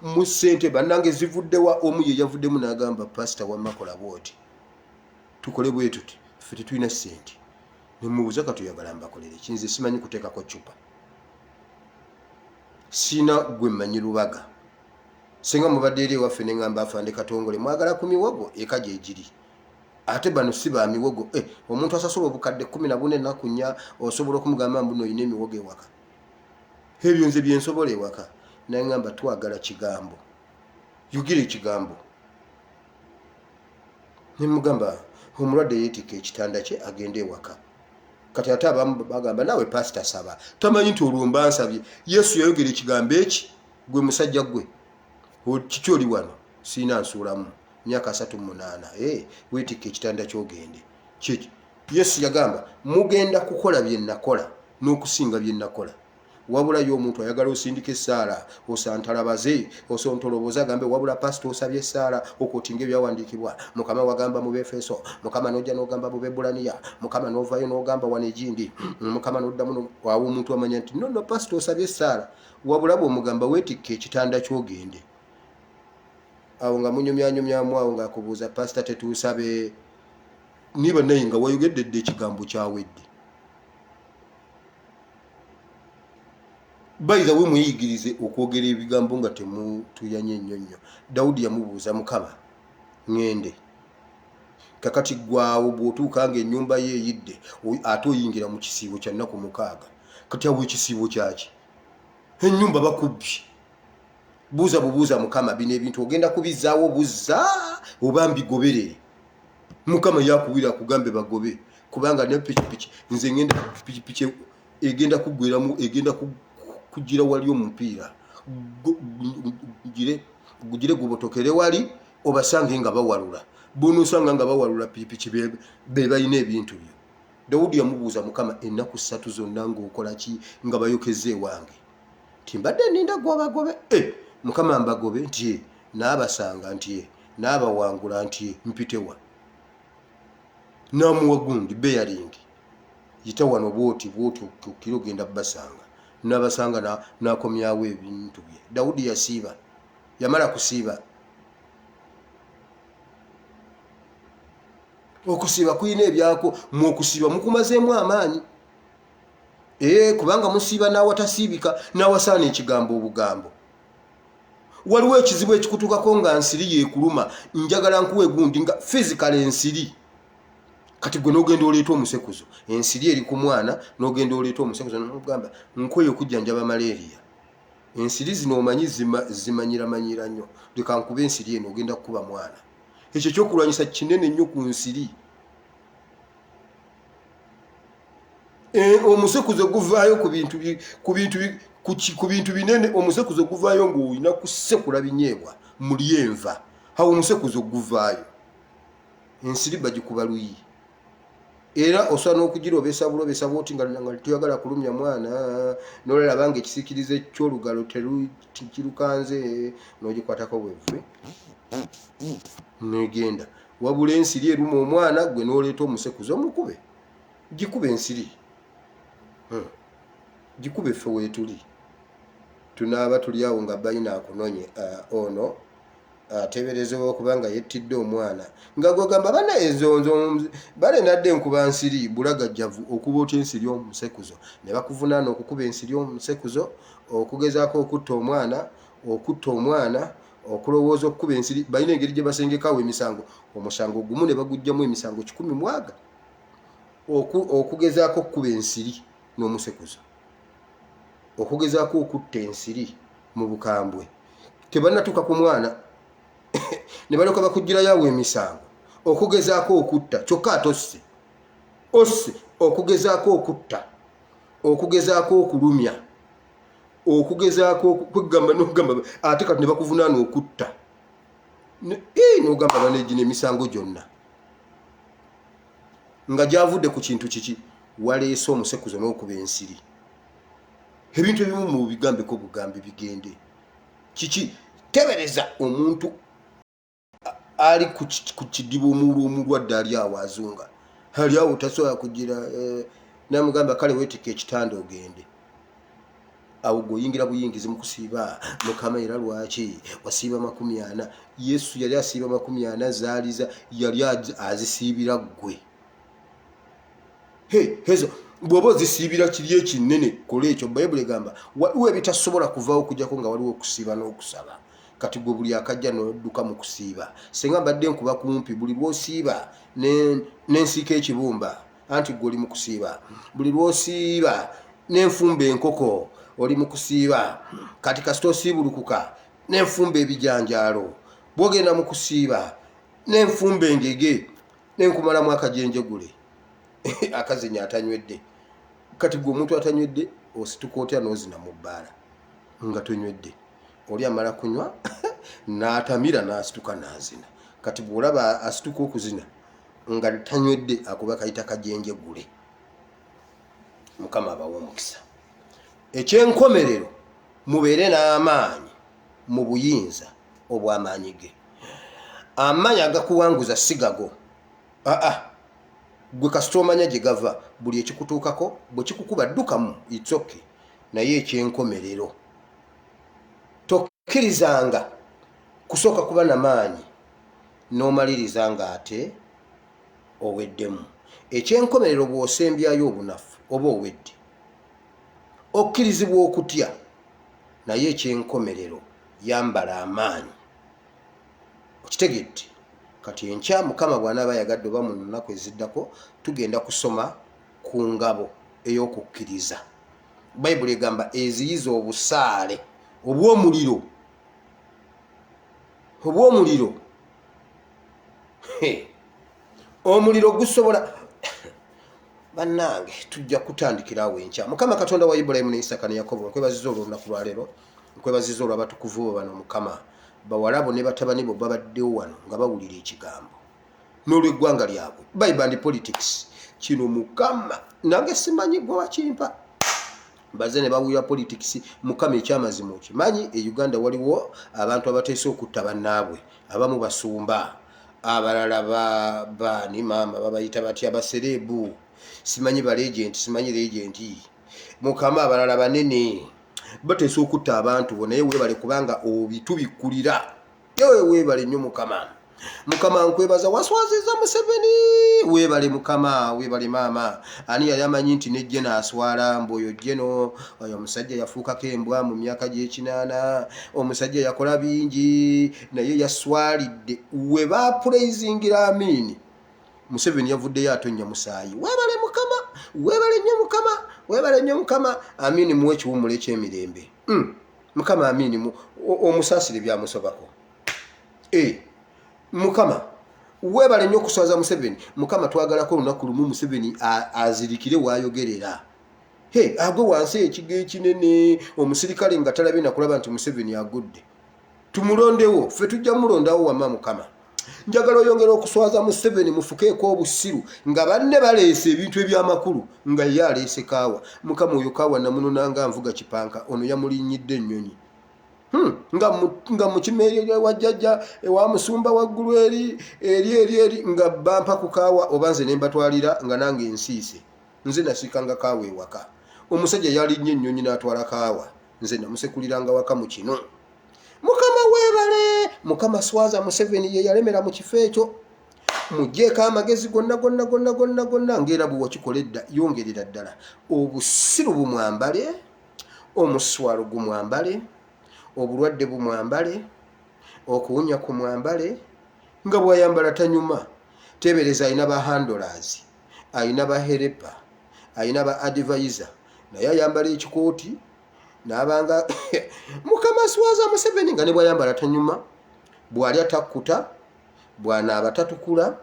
mu ssente bannange zivuddewa? Omu ye yavuddemu n'agamba, "Pasita, wammakola bwoti, tukole bwe tuti, ffe tetulina ssente." Nemubuuza, "Kati oyagala mbakolere kinze? Simanyi kuteekako cupa, siina gwe mmanyi Lubaga. Singa mubadde eri ewaffe neŋŋamba afande Katongole, mwagala ku miwogo eka gyegiri, ate bano si ba miwogo." Eh, omuntu asasula obukadde 14 ennaku 4, osobola okumugamba mbu noyina emiwogo ewaka? Ebyo nze byensobola ewaka. Naŋŋamba, "Twagala kigambo, yugira ekigambo." Nemugamba, "Omulwadde yeetikka ekitanda kye agende ewaka." Kati ate abamu bagamba, "Naawe pasita saba." Tamanyi nti olwo mba nsabye. Yesu yayogera ekigambo eki, "Gwe musajja gwe, kiki oli wano? Siina nsuulamu, myaka 38, weetikka ekitanda kyogende." Kiki Yesu yagamba? "Mugenda kukola bye nakola n'okusinga bye nakola." Wabula ye omuntu ayagala osindika essaala, osantalabaze, osontoloboze, agambe, "Wabula pasita osabye essaala, okwotinga ebyawandiikibwa, Mukama wagamba mu Befeso, Mukama nojja n'ogamba mu Bebulaniya, Mukama n'ovaayo n'ogamba wano egindi, Mukama n'oddamu." Awo omuntu amanya nti no, pasita osabye essaala. Wabula bw'omugamba weetikka ekitanda ky'ogende, awo nga munyumyanyumyamu, awo ng'akubuuza, "Pasita, tetuusabe?" Niba naye nga wayogedde dde ekigambo kyawedde. By the way, muyigirize okwogera ebigambo nga temutuyanye nnyo nnyo. Dawudi yamubuuza Mukama, "Ŋŋende?" Kakati gwawo bw'otuuka nga ennyumba ye eyidde, ate oyingira mu kisiibo kya nnaku 6. Kati awo ekisiibo kyaki? Ennyumba bakubbye. Buuza bubuuza Mukama, "Bino ebintu ogenda kubizzaawo buzza oba mbigoberere?" Mukama yakuwira akugambe bagobe, kubanga ne pikipiki, nze ngenda pikipiki egenda kuggweramu, egenda kugira wali omupiira gugire gubotokere wali, obasange nga bawalula. Bonosanga nga bawalula pikipiki, be balina ebintu byo. Dawudi yamubuuza Mukama, "Ennaku 3 zonna ng'okola ki nga bayokeza ewange?" Nti, "Mbadde ninda gwobagobe." E, Mukama, mbagobe? Nti, "E." "N'abasanga?" Nti, "E." "N'abawangula?" Nti, "E." "Mpitewa?" Namuwa gundi bearing, "Yita wano bwoti bwoti, okkire ogenda basanga." N'abasanga, n'akomyawo ebintu bye. Dawudi yasiiba, yamala kusiiba. Okusiiba kulina ebyako. Muokusiiba mukumazeemu amaanyi, ee, kubanga musiiba n'awatasiibika n'awasaana ekigambo obugambo. Waliwo ekizibu ekikutukako nga nsiri yeekuluma. Njagala nkuwa egundi nga physical ensiri. Kati gwe n'ogenda oleeta omusekuzo, ensiri eri ku mwana, n'ogenda oleeta omusekuzo n'ogamba nkweyo okujjanjaba malaria. Ensiri zino omanyi zimanyiramanyira nnyo, leka nkube ensiri eno, ogenda kukuba mwana. Ekyo ekyokulwanyisa kinene nnyo ku nsiri. Omusekuzo guvaayo ku bintu ku bintu ku bintu binene. Omusekuzo guvaayo ng'olina kusekula binyeebwa muli enva, awo omusekuzo guvaayo. Ensiri bagikuba luyi, era osobola n'okugirobesa bulobesa bwoti nga toyagala kulumya mwana, n'olalaba nga ekisiikirize ky'olugalo tekirukanze, n'ogikwatako bwevve negenda. Wabula ensiri eruma omwana, gwe n'oleeta omusekuzo omukube. Gikube ensiri, Gikube. Ffe weetuli tunaaba tuli awo nga balina akunonye. Ono ateeberezebwa okuba nga yettidde omwana, nga gwegamba bana enzonzo bale nadde nkuba nsiri bulagajjavu. Okuba otya ensiri omusekuzo? Ne bakuvunaana okukuba ensiri omusekuzo, okugezaako okutta omwana, okutta omwana, okulowooza okukuba ensiri. Balina engeri gye basengekawo emisango, omusango gumu ne bagugjamu emisango kikumi mwaga. Okugezaako okukuba ensiri n'omusekuzo, okugezaako okutta ensiri mu bukambwe, tebannatuuka ku mwana ne balyoka bakugirayo awo emisango. Okugezaako okutta kyokka ate osse osse, okugezaako okutta, okugezaako okulumya, okugezaako kwegamba nogamba ate kati ne bakuvunaana okutta, nogamba banegino emisango gyonna nga gyavudde ku kintu kiki? Waleese omusekuzo n'okuba ensiri. Ebintu ebimu mu bigambeko bugambi bigende kiki. Tebereza omuntu ali ku kidiba, omulwadde ali awo azunga, ali awo tasobola kugira, namugamba kale weetikka ekitanda ogende. Awo gweoyingira buyingizi mu kusiiba. Mukama, era lwaki wasiiba 40? Yesu yali asiiba 40, zaaliza yali azisiibira ggwe. Hezo bw'oba ozisiibira kiri ekinene, kola ekyo. Bayibuli egamba waliwo ebitasobola kuvaawo okujjako nga waliwo okusiiba n'okusaba. Kati gwe buli akajja n'odduka mu kusiiba. Singa mbadde nkuba kumpi buli lw'osiiba nensiika ekibumba, anti gwe oli mu kusiiba. Buli lw'osiiba nenfumba enkoko, oli mu kusiiba. Kati kasita osiibulukuka nenfumba ebijanjaalo, bwogenda mu kusiiba nenfumba engege nenkumalamu akajenjegule akazinya atanywedde. Kati gwe omuntu atanywedde osituka otya n'ozina mu bbaala nga tonywedde? Oli amala kunywa n'atamira n'asituka n'azina. Kati bw'olaba asituka okuzina nga tanywedde, akuba kayita kajenjegule. Mukama abawe omukisa. Ekyenkomerero, mubeere n'amaanyi mu buyinza obw'amaanyi ge. Amaanyi agakuwanguza si gago, aa gwe kasita omanya gye gava, buli ekikutuukako bwe kikukuba ddukamu, it's okay. Naye ekyenkomerero, tokkirizanga kusooka kuba na maanyi n'omaliriza ng'ate oweddemu. Ekyenkomerero, bw'osembyayo obunafu oba owedde. Okkirizibwa okutya, naye ekyenkomerero yambala amaanyi. Okitegedde? Kati enkya Mukama bw'anaaba ayagadde, oba mu nnaku eziddako, tugenda kusoma ku ngabo ey'okukkiriza. Bayibuli egamba eziyiza obusaale obw'omuliro, obw'omuliro. Omuliro gusobola. Bannange, tujja kutandikira awo enkya. Mukama Katonda wa Ibulayimu ne Isaka ne Yakobo, nkwebaziza olw'olunaku lwaleero, nkwebaziza olw'abatukuvu bo bano. Mukama, bawala bo ne batabani bo babaddewo wano nga bawulira ekigambo n'olw'eggwanga lyabwe. Bible politics kino, Mukama, nange simanyi gwe wakimpa, baze ne bawulira politics. Mukama, ekyamazima okimanyi, e Uganda waliwo abantu abateesa okutta bannaabwe. Abamu basumba, abalala baani, maama babayita batya, basereebu, simanyi balegenti, simanyi legenti. Mukama, abalala banene bateesa okutta abantu bo, naye weebale kubanga obitubikkulira. Ewe weebale nnyo Mukama. Mukama, nkwebaza waswaziza Museveni. Weebale Mukama, weebale maama. Ani yali amanyi nti ne Jeno aswala? Mbu oyo Jeno, oyo omusajja yafuukako embwa mu myaka gy'ekinaana. Omusajja yakola bingi, naye yaswalidde we bapulaizingira Amiini. Museveni yavuddeyo atonnya musaayi. Webale Mukama, webale nnyo Mukama, webale nnyo Mukama. Amini muwe ekiwummulo eky'emirembe. Mukama Amini omusaasire byamusobako. E, Mukama webale nnyo okuswaza Museveni. Mukama twagalako olunaku lumu Museveni azirikire waayogerera. He, agwe wansi ekigo ekinene, omusirikale nga talabye nakulaba nti Museveni agudde. Tumulondewo, ffe tujja mulondawo. Wama Mukama, njagala oyongera okuswaza Museveni, mufukeeko obusiru nga banne baleese ebintu ebyamakulu nga ye aleese kaawa. Mukama, oyo kaawa namunonanga nvuga kipanka, ono yamulinnyidde ennyonyi. Nga mukimeeri wa jjajja ewa musumba waggulu eri eri eri eri nga bampa ku kaawa, oba nze ne mbatwalira nga nange nsiise. Nze nasiikanga kaawa ewaka. Omusajja yalinnye ennyonyi n'atwala kaawa, nze namusekuliranga waka mu kino. Mukama weebale. Mukama swaza Museveni, ye yalemera mu kifo ekyo. Mugjeeko amagezi gonna gonna gonna gonna gonna, ngaera bwe wakikola edda. Yongerera ddala obusiru bumwambale, omuswalo gumwambale, obulwadde bumwambale, okuwunya kumwambale, nga bwayambala tanyuma. Tebereza alina ba handlers, alina ba helper, alina ba advisor, naye ayambala ekikooti n'abanga. Mukama swaza Museveni nga ne bwayambala tanyuma, bw'alya takkuta, bw'anaaba tatukula,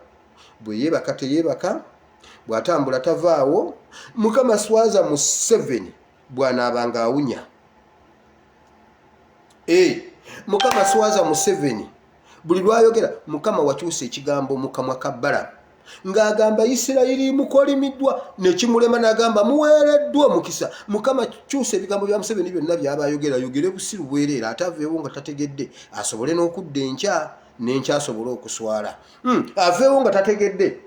bwe yeebaka teyeebaka, bw'atambula tavaawo. Mukama swaza Museveni bw'anaaba ng'awunya. E, Mukama swaza Museveni buli lwayogera. Mukama wakyusa ekigambo mu kamwa ka Balamu ng'agamba Isirayiri mukolimiddwa, nekimulema n'agamba muweereddwa omukisa. Mukama kyusa ebigambo bya Museveni byonna byaba ayogera, ayogere busiru bwereera, ate aveewo nga tategedde, asobole n'okudda enkya n'enkya asobole okuswala. Aveewo nga tategedde.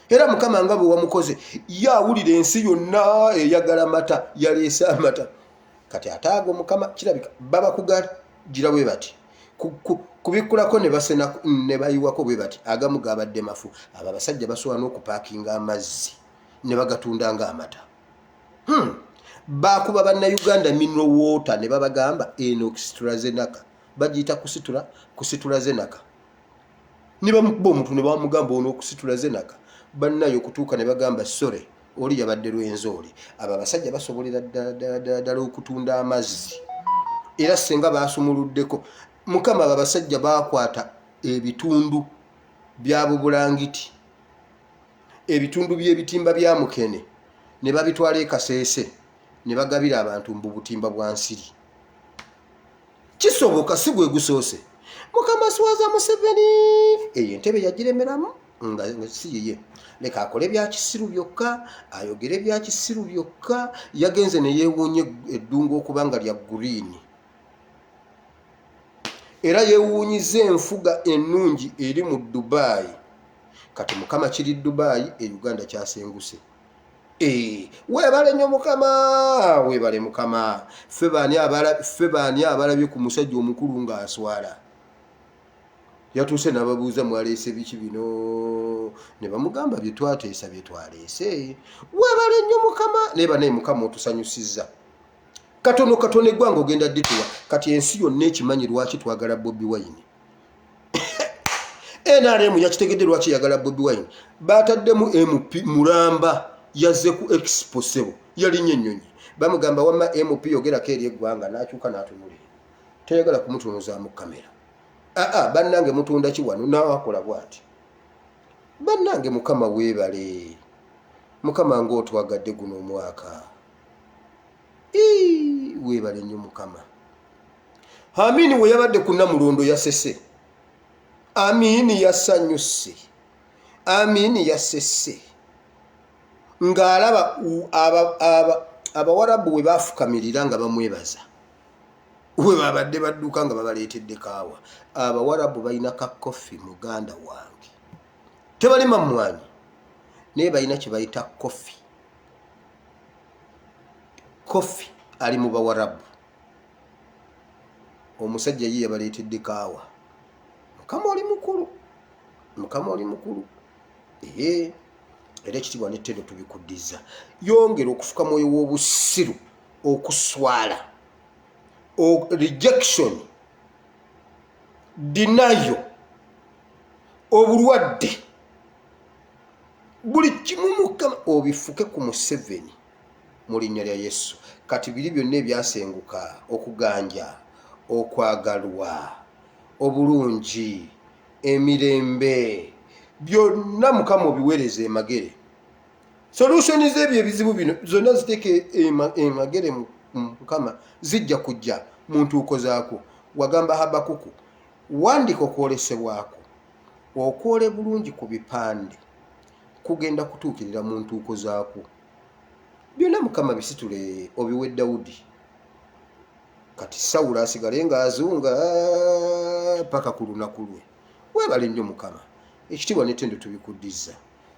Era Mukama nga bwe wamukoze, ye awulira ensi yonna eyagala mata, yaleese amata. Kati ate ago Mukama kirabika babakugagira bwe bati kubikkulako ne basena ne bayiwako bwe bati, agamu gabadde mafu. Abo abasajja basobola n'okupaakinga amazzi ne bagatunda nga amata. Bakuba Bannayuganda mineral water ne babagamba eno AstraZeneca, bagiyita kusitura kusitura zenaka, ne bamukuba omuntu ne bamugamba ono okusitula zenaka. Bannaye okutuuka ne bagamba sore oli yabadde Lwenzooli. Abo abasajja basobolera ddala ddala ddala ddala okutunda amazzi, era senga basumuluddeko. Mukama, abo abasajja bakwata ebitundu bya Bubulangiti, ebitundu by'ebitimba bya mukene, ne babitwala e Kaseese ne bagabira abantu mbu butimba bwa nsiri. Kisoboka si gwe gusoose. Mukama swaza Museveni, eyo entebe yagiremeramu nga si yiye. Leka akole bya kisiru byokka, ayogere bya kisiru byokka. Yagenze ne yeewuunya eddungu okuba nga lya green, era yeewuunyiza enfuga ennungi eri mu Dubayi. Kati Mukama, kiri Dubayi, e Uganda kyasenguse. Eh, weebale nnyo Mukama, weebale Mukama. Ffe baani abalabye ku musajja omukulu ng'aswala? Yatuuse n'ababuuza, "Mwaleese biki bino?" Ne bamugamba, "Bye twateesa bye twaleese." Weebale nnyo Mukama. Naye banaye, Mukama otusanyusizza katono katono. Eggwanga ogenda ddituwa. Kati ensi yonna ekimanyi lwaki twagala Bobi Wine. NRM yakitegedde lwaki yagala Bobi Wine. Bataddemu MP mulamba, yazze ku expo sebo, yalinnya ennyonyi. Bamugamba, "Wamma MP, yogerako eri eggwanga." N'akyuka n'atunulira, tayagala kumutunuzaamu kamera. Aa, bannange, mutunda ki wano? Naakola bw'ati. Bannange, Mukama weebale. Mukama ng'otwagadde guno omwaka. Ii, weebale nnyo Mukama. Amini we yabadde ku Namulondo yasese, Amini yasanyuse, Amini yasese ng'alaba Abawarabu we bafukamirira nga bamwebaza, we babadde badduka nga babaleetedde kaawa. Abawarabu balina ka coffee, muganda wange. Tebalima mmwanyi, naye balina kye bayita coffee. Coffee ali mu Bawarabu. Omusajja ye yabaleetedde kaawa. Mukama oli mukulu, Mukama oli mukulu. Ee, era ekitiibwa n'ettendo tubikuddiza. Yongera okufuka mwoyo w'obusiru, okuswala, rejection, denial, obulwadde. Buli kimu Mukama obifuke ku Museveni mu linnya lya Yesu. Kati biri byonna ebyasenguka, okuganja, okwagalwa, obulungi, emirembe, byonna Mukama obiweereza emagere. Solution z'ebyo ebizibu bino zonna ziteeke emagere Mukama, zijja kujja mu ntuuko zaakwo. Wagamba Habakuku, wandika okwolesebwako, okwole bulungi ku bipande, kugenda kutuukirira mu ntuuko zaakwo. Byonna Mukama bisitule obiwe Dawudi. Kati Sawulo asigale ng'azunga paka ku lunaku lwe. Weebale nnyo Mukama, ekitiibwa n'ettendo tubikuddizza.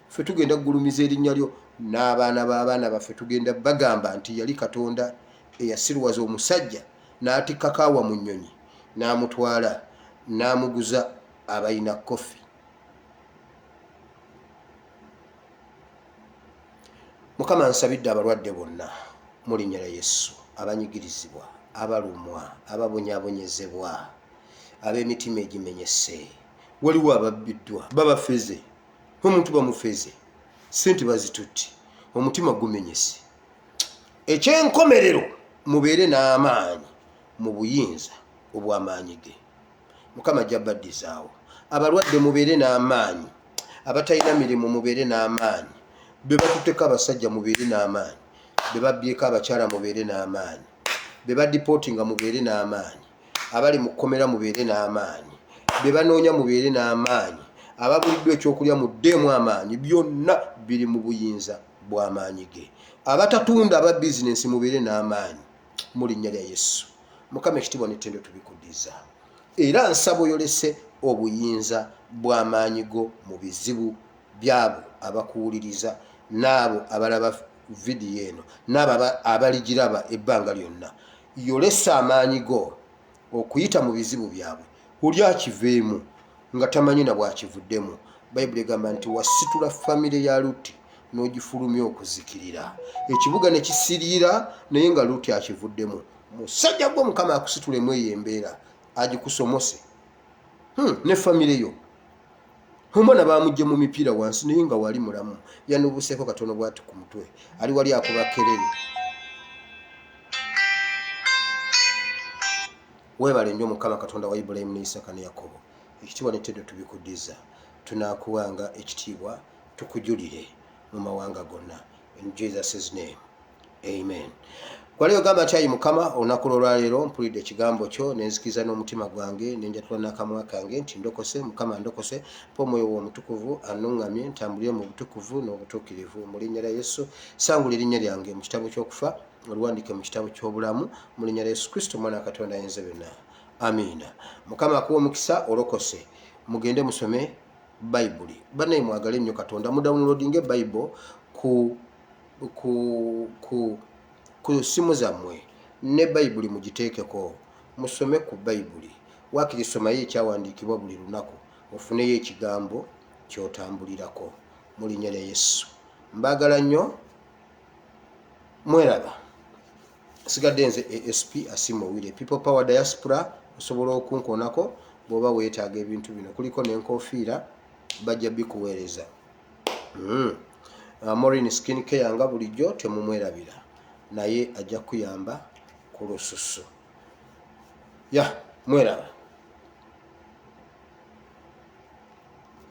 Ffe tugenda kugulumiza erinnya lyo, n'abaana b'abaana baffe tugenda bagamba nti yali Katonda eyasiruwaza omusajja n'atikka kaawa mu nnyonyi n'amutwala n'amuguza abalina kofi. Mukama, nsabidde abalwadde bonna mu linnya lya Yesu, abanyigirizibwa, abalumwa, ababonyaabonyezebwa, ab'emitima egimenyese. Waliwo ababbiddwa, babafeze, omuntu bamufeze, sente bazitutte, omutima gumenyese. Ekyenkomerero, mubeere n'amaanyi mu buyinza obw'amaanyi ge. Mukama ajja baddizaawo. Abalwadde mubeere n'amaanyi, abatalina mirimu mubeere n'amaanyi, be batutteko abasajja mubeere n'amaanyi, be babbyeko abakyala mubeere n'amaanyi, be badipootinga mubeere n'amaanyi, abali mu kkomera mubeere n'amaanyi, be banoonya mubeere n'amaanyi, ababuliddwa ekyokulya muddeemu amaanyi. Byonna biri mu buyinza bw'amaanyi ge. Abatatunda, aba bizinensi mubeere n'amaanyi mu linnya lya Yesu. Mukama, ekitiibwa n'ettendo tubikuddiza, era nsaba oyolese obuyinza bw'amaanyi go mu bizibu byabo abakuwuliriza n'abo abalaba vidiyo eno n'abo abaligiraba ebbanga lyonna. Yolesa amaanyi go okuyita mu bizibu byabwe, oli akiveemu nga tamanyi na bwakivuddemu. Bayibuli egamba nti wasitula famire ya Lutti n'ogifulumya okuzikirira, ekibuga ne kisiriira, naye nga Lutti akivuddemu. Musajja gwe, Mukama akusitulemu eyo embeera agikusomose, ne famire yo. Omwana bamugye mu mipiira wansi, naye nga wali mulamu, yanubuseeko katono bwati ku mutwe, ali wali akuba kerere. Weebale nnyo Mukama Katonda wa Ibulayimu ne Isaaka ne Yakobo. Ekitiibwa n'ettendo tubikuddiza. Tunaakuwanga ekitiibwa, tukujulire mu mawanga gonna. In Jesus' name, amen. Gwali ogamba nti, ayi Mukama, olunaku lwolwaleero mpulidde ekigambo kyo, nenzikiriza n'omutima gwange, nenjatula n'akamwa kange nti ndokose. Mukama, ndokose. Mpa omwoyo wo omutukuvu anuŋŋamye ntambulire mu butukuvu n'obutuukirivu mu linnya lya Yesu. Sangula erinnya lyange mu kitabo ky'okufa, oluwandiike mu kitabo ky'obulamu mu linnya lya Yesu Kristo, omwana wa Katonda ayinza byonna, amiina. Mukama akuwa omukisa. Olokose, mugende musome Bayibuli. Bannaye, mwagale nnyo Katonda. Mudownloadinge Bible ku simu zammwe, ne Bayibuli mugiteekeko, musome ku Bayibuli. Waakiri somayo ekyawandiikibwa buli lunaku, ofuneyo ekigambo ky'otambulirako mu linnya lya Yesu. Mbaagala nnyo, mweraba. Sigadde nze Asp Asima Owire, People Power Diaspora. Osobola okunkoonako bw'oba weetaaga ebintu bino, kuliko n'enkofiira, bajja bikuweereza. Morin Skin Care nga bulijjo temumwerabira, naye ajja kuyamba ku lususu ya mweraba.